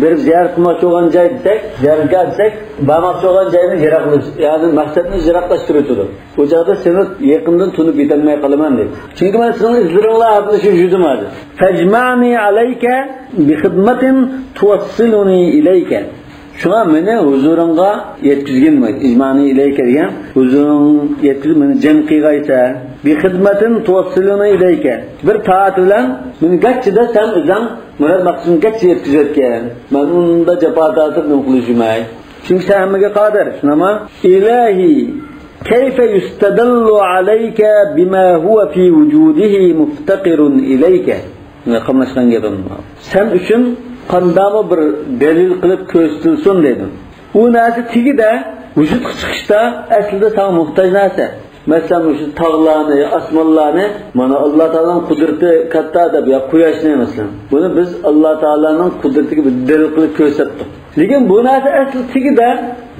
بېرىپ زىيارەت قىلماقچى بولغان جاي دېسەك، زىيارەتگاھ دېسەك، بارماقچى بولغان جاينى يىراقلاش، يەنى مەقسەتنى يىراقلاشتۇرۇۋېتىدۇ. ئۇ چاغدا سېنى يېقىندىن تونۇپ يېتەلمەي قالىمەن دەيدۇ. چۈنكى مەن سېنىڭ ئىزلىرىڭلار ھەپىلىشىپ يۈردۈم ھازىر. فاجمعني عليك بخدمة توصلني إليك. شۇڭا مېنى ھۇزۇرۇڭغا يەتكۈزگىن، ئىجمانى ئىلەيكە دېگەن، ھۇزۇرۇڭغا يەتكۈزۈپ مېنى جەم قىلغايسەن. بىخىدمەتىن توسسىلۇنى ئىلەيكە، بىر تائەت بىلەن مېنى گەچچىدە سەن ئۆزۈڭ مۇراد مەقسىتىڭگە گەچچە يەتكۈزۈۋەتكەن. مەن ئۇندا جاپا تارتىپ نېمە قىلىشىمەي؟ چۈنكى سەن ھەممىگە قادىر، شۇنداقمۇ؟ إلهي كيف يستدل عليك بما هو في وجوده مفتقر إليك. قاملاشقان گېپىم. سەن ئۈچۈن قانداقمۇ بىر دەلىل قىلىپ كۆرسىتىلسۇن دەيدۇ. ئۇ نەرسە تېگىدە، ۋۇجۇدقا چىقىشتا ئەسلىدە ساڭا موھتاج نەرسە. مەسىلەن، مۇشۇ تاغلارنى، ئاسمانلارنى، مانا، ئاللا تائالانىڭ قۇدرىتى كاتتا دەپ، يا قۇياشنى، مەسىلەن. بۇنى بىز ئاللا تائالانىڭ قۇدرىتىگە بىر دەلىل قىلىپ كۆرسەتتۇق. لېكىن بۇ نەرسە ئەسلى تېگىدە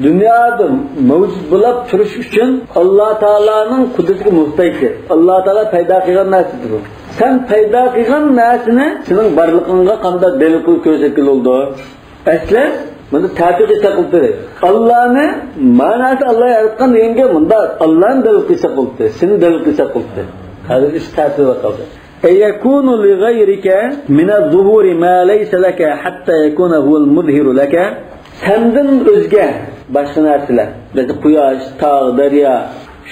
دۇنيادا مەۋجۇت بولاپ تۇرۇش ئۈچۈن ئاللا تائالانىڭ قۇدرىتىگە موھتاجتى. ئاللا تائالا پەيدا قىلغان نەرسىدۇر بۇ. سەن پەيدا قىلغان نەرسىنى سېنىڭ بارلىقىڭغا قانداق دەلىل قىلىپ كۆرسەتكىلى بولىدۇ؟ ئەسلى بۇنى تەتۈر قىلساق بولدى. ئاللانى، مەناسى ئاللا ياراتقان دېگەنگە مۇنداق ئاللانى دەلىل قىلساق بولدى، سېنى دەلىل قىلساق بولدى. ھازىر ئىش تەتۈر قالدى. أيكون لغيرك من الظهور ما ليس لك حتى يكون هو المظهر لك. سەندىن ئۆزگە باشقا نەرسىلەر، مەسىلەن، قۇياش، تاغ، دەريا،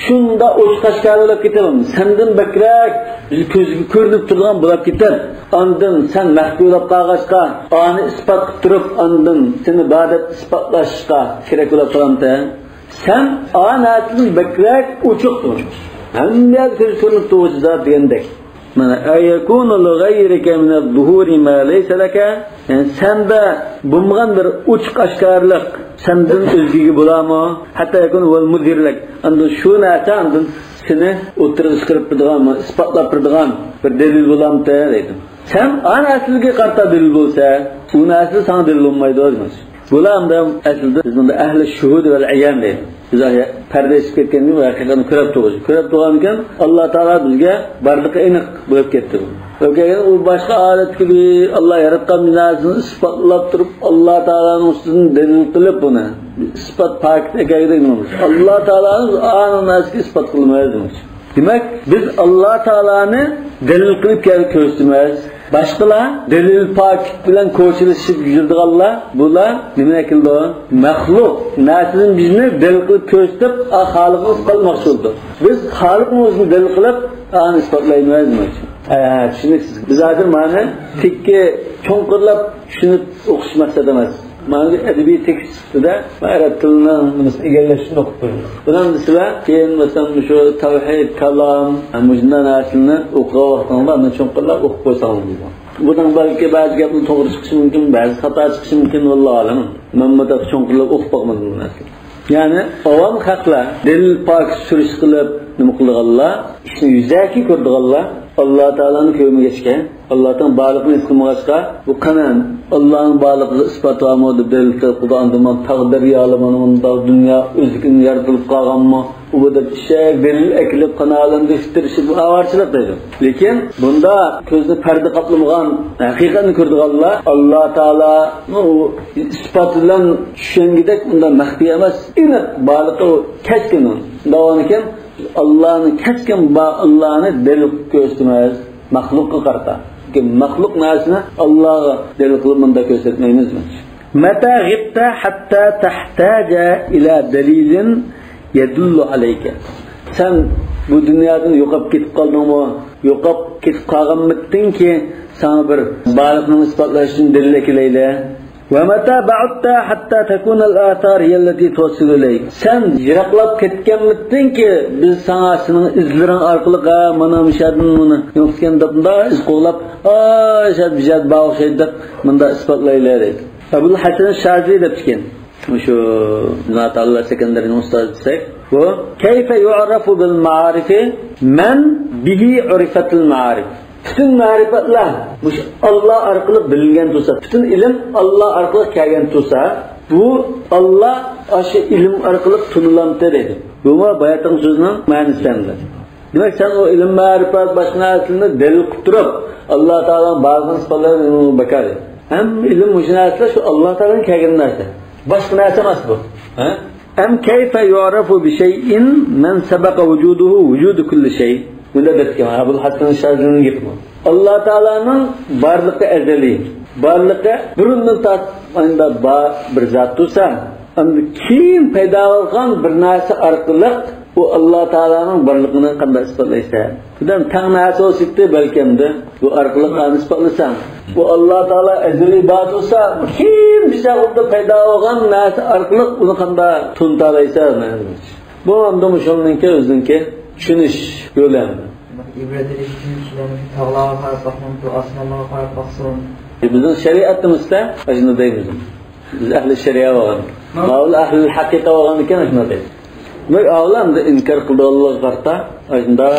شۇنداق ئوچۇق ئاشكارا بولاپ كېتىپ، سەندىن بەكرەك بىز كۆزگە كۆرۈنۈپ تۇرىدىغان بولاپ كېتىپ، ئاندىن سەن مەخپىي بولاپ قالغاچقا، ئانى ئىسپات قىلىپ تۇرۇپ، ئاندىن سېنى بار دەپ ئىسپاتلاشقا كېرەك بولاپ قالامتى؟ سەن ئا نەرسىدىن بەكرەك ئوچۇق، ھەممە يەردە كۆزگە كۆرۈنۈپ تۇرغۇچى زات دېگەندەك. مانا، أيكون لغيرك من الظهور ما ليس لك. يەنى سەندە بولمىغان بىر ئوچۇق ئاشكارىلىق سەندىن ئۆزگىگە بولامۇ؟ حتى يكون هو المظهر لك. ئاندىن شۇ نەرسە ئاندىن سېنى ئوتتۇرىغا چىقىرىپ بېرىدىغان، ئىسپاتلاپ بېرىدىغان بىر دەلىل بولامتى دەيدۇ. سەن ئا نەرسىلەرگە قارىتا دەلىل بولسا، ئۇ نەرسە ساڭا دەلىل بولمايدۇ دېمەكچى. بۇلار ئەمدى ئەسلىدە بىز بۇندا ئەھلى شۇھۇد ۋەل ئەيان دەيدۇ. بىز پەردە ئېچىپ كەتكەندىن كېيىن ھەقىقەتنى كۆرۈپ تۇرغۇچى. كۆرۈپ تۇرغاندىكىن ئاللا تائالا بىزگە بارلىقى ئېنىق بولۇپ كەتتى. بولۇپ كەتكەن ئۇ باشقا ئادەتتىكى بىر ئاللا ياراتقان بىر نەرسىنى ئىسپاتلاپ تۇرۇپ، ئاللا تائالانىڭ ئۈستىدىن دەلىل قىلىپ بۇنى ئىسپات پاكىت ئەكەلگۈدەك نېمە؟ ئاللا تائالانىڭ ئانا نەرسىگە ئىسپات قىلمايدۇ دېمەكچى. دېمەك، بىز ئاللا تائالانى دەلىل قىلىپ كەل-، كۆرسىتىمىز. باشقىلار دەلىل پاكىت بىلەن كوچىلىشىپ يۈرىدىغانلار، بۇلار نېمىنى ئەكېلىدۇ؟ مەخلۇق نەرسىدىن بىزنى دەلىل قىلىپ كۆرسىتىپ، ئا، خالىقنى ئىسپاتلىماقچى بولىدۇ. بىز خالىقنىڭ ئۆزىنى دەلىل قىلىپ، ئانى ئىسپاتلايمىز دېمەكچى. ھە، ھە، چۈشىنىكسىز. بىز ھازىر مانا تېكى چوڭقۇرلاپ چۈشىنىپ ئوقۇش مەقسەت ئەمەس. مانا ئەدەبىي تېكىستىدە ئەرەب تىلىنىڭ نېمىسىنى ئىگىلەش ئۈچۈن ئوقۇپ بېرىمىز. بۇنىڭ دېسىلە، كېيىن مەسىلەن، مۇشۇ تەۋھىد، كالام، مۇشۇنداق نەرسىلەرنى ئوقۇغان ۋاقتىڭىزدا ئاندىن چوڭقۇرلاپ ئوقۇپ قويساڭىز بولىدۇ. بۇنىڭ بەلكى بەزى گەپنىڭ توغرا چىقىشى مۇمكىن، بەزى خاتا چىقىشى مۇمكىن، ۋاللاھۇ ئەلەم. مەنمۇ تېخى چوڭقۇرلاپ ئوقۇپ باقمىدىم بۇ نەرسىنى. يەنى ئاۋام خەقلەر، دەلىل پاكىت سۈرۈشتە قىلىپ نېمە قىلىدىغانلار، ئىشنى يۈزەكى كۆرىدىغانلار، ئاللا تائالانى كۆرمىگەچكە، ئاللا تائالانىڭ بارلىقىنى ھېس قىلمىغاچقا، بۇ قانا، ئاللانىڭ بارلىقىغا ئىسپات بارمۇ دەپ دەلىل قىلىپ، ئاندىن مانا تاغ دەريالار مانا مۇنداق، دۇنيا ئۆزلۈكىدىن يارىتىلىپ قالغانمۇ، ئۇ دەپ ئىشەك دەلىل ئەكېلىپ، قانا ئالەمدە ئىتتىرىشىپ، ئاۋارىچىلىك دەيدۇ. لېكىن بۇندا كۆزنى پەردە قاپلىمىغان ھەقىقەتنى كۆرىدىغانلار، ئاللا تائالانىڭ ئۇ ئىسپات بىلەن چۈشەنگۈدەك ئۇنداق مەخپىي ئەمەس، ئېنىق، بارلىقى ئۇ كەسكىن ئۇ. شۇنداق بولغاندىكىن، ئاللانى كەسكىن بار، ئاللانى دەلىل قىلىپ كۆرسىتىمىز مەخلۇققا قارىتا. لېكىن مەخلۇق نەرسىنى ئاللاغا دەلىل قىلىپ مۇنداق كۆرسەتمەيمىز. متى غبت حتى تحتاج إلى دليل يدل عليك. سەن بۇ دۇنيادىن يوقاپ كېتىپ قالدىڭمۇ؟ يوقاپ كېتىپ قالغانمىتتىڭكى، ساڭا بىر بارلىقنى ئىسپاتلاش ئۈچۈن دەلىل ئەكېلەيلى. ومتى بعدت حتى تكون الآثار هي التي توصل إليك. سەن يىراقلاپ كەتكەنمىتتىڭكى، بىز ساڭا سېنىڭ ئىزلىرىڭ ئارقىلىق، ھە، مانا مۇشۇ يەردىن مانا يوقىتىپ كەلدى دەپ، مۇنداق ئىز قوغلاپ، ئاي، شۇ يەردە بار ئوخشايدۇ دەپ، مۇنداق ئىسپاتلايلى دەيدۇ. ئەبۇل ھەسەن شازىلى دەپتىكەن. مۇشۇ ئىبن ئاتائىللا سەكەندەرىنىڭ ئۇستازى دېسەك، بۇ كەيفە يۇئرەفۇ بىل مائارىفى مەن بىھى ئۇرىفەتىل مائارىپ. پۈتۈن مەرىپەتلەر مۇشۇ ئاللا ئارقىلىق بىلىنگەن تۇرسا، پۈتۈن ئىلىم ئاللا ئارقىلىق كەلگەن تۇرسا، بۇ ئاللا ئاشۇ ئىلىم ئارقىلىق تونۇلامتى دەيدۇ. بۇمۇ باياتىنقى سۆزنىڭ مەنىسى ئەمدى. دېمەك، سەن ئۇ ئىلىم مەرىپەت باشقا نەرسىلەرنى دەلىل قىلىپ تۇرۇپ، ئاللا تائالانىڭ بارلىقىنى ئىسپاتلىغان بىكار. ھەممە ئىلىم مۇشۇ نەرسىلەر شۇ ئاللا تائالادىن كەلگەن نەرسە. باشقا نەرسە ئەمەس بۇ. ھە؟ ئەم كەيفە يۇئرەفۇ بىشەيئىن مەن سەبەقە ۋۇجۇدۇھۇ ۋۇجۇدۇ كۇللى شەي. بۇنداق دەپتىكەن ئەبۇل ھەسەن شازىلىنىڭ گېپى بۇ. ئاللا تائالانىڭ بارلىقى ئەزەلىي، بارلىقى بۇرۇندىن تارتىپ ئاندا بار بىر زات تۇرسا، ئەمدى كېيىن پەيدا بولغان بىر نەرسە ئارقىلىق ئۇ ئاللا تائالانىڭ بارلىقىنى قانداق ئىسپاتلايسەن؟ بۇدان تەڭ نەرسە بولسا ئىدى بەلكىمدە، بۇ ئارقىلىق ئانى ئىسپاتلىساڭ. بۇ ئاللا تائالا ئەزەلىي بار تۇرسا، كېيىن بىر چاغدا پەيدا بولغان نەرسە ئارقىلىق ئۇنى قانداق تونۇتالايسەن؟ بۇ ئەمدى مۇشۇنىڭكى ئۆزىنىڭكى چۈشىنىش يولى ئەمدى. ئىبرەت ئېلىش ئۈچۈن كىشىلەر مۇشۇ تاغلارغا قاراپ باقمامدۇ، ئاسمانلارغا قاراپ باقسۇن. بىزنىڭ شەرىئەتىمىزدە ئاشۇنداق دەيمىز. بىز ئەھلى شەرىئە بولغان. ماۋۇلار ئەھلى ھەقىقە بولغان ئىكەن، شۇنداق دەيدۇ. بۇ ئاۋۋال ئەمدى ئىنكار قىلىدىغانلارغا قارىتا، ئاشۇنداق،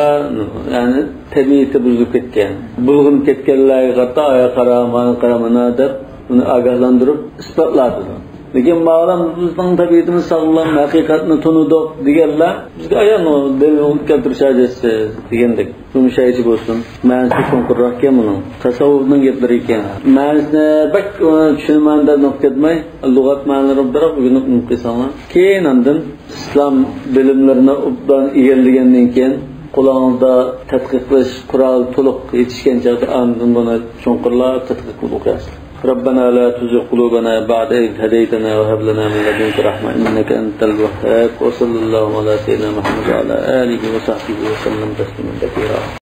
يەنى تەبىئىتى بۇزۇلۇپ كەتكەن، بۇلغىنىپ كەتكەنلەرگە قارىتا، ئايا قارا، مانا قارا، مانا دەپ، ئۇنى ئاگاھلاندۇرۇپ ئىسپاتلاۋاتىدۇ. لېكىن ماۋۇلار بىزنىڭ تەبىئىتىمىز ساغلام، ھەقىقەتنى تونۇدۇق دېگەنلەر بىزگە ئايان، ئۇ دەلىل كەلتۈرۈش ھاجەتسىز دېگەندەك. شۇ مۇشۇ ئىچى بولسۇن. مەنىسى چوڭقۇرراق ئىكەن بۇنىڭ. تەسەۋۋۇپنىڭ گەپلىرى ئىكەن. مەنىسىنى بەك، ئۇنى چۈشىنىمەن دەپ نۇقۇپ كەتمەي، لۇغەت مەنىلىرىنى بىراق ئۆگىنىپ نۇقۇپ قىلساڭلار. كېيىن ئاندىن ئىسلام بىلىملىرىنى ئوبدان ئىگىلىگەندىن كېيىن، قولىڭىزدا تەتقىق قىلىش قورالى تولۇق يېتىشكەن چاغدا ئاندىن بۇنى چوڭقۇرلاپ تەتقىق قىلىپ ئوقۇيسىز. ربنا لا تزغ قلوبنا بعد إذ هديتنا وهب لنا من لدنك رحمة إنك أنت الوهاب. وصلى الله على سيدنا محمد وعلى آله وصحبه وسلم تسليما كثيرا.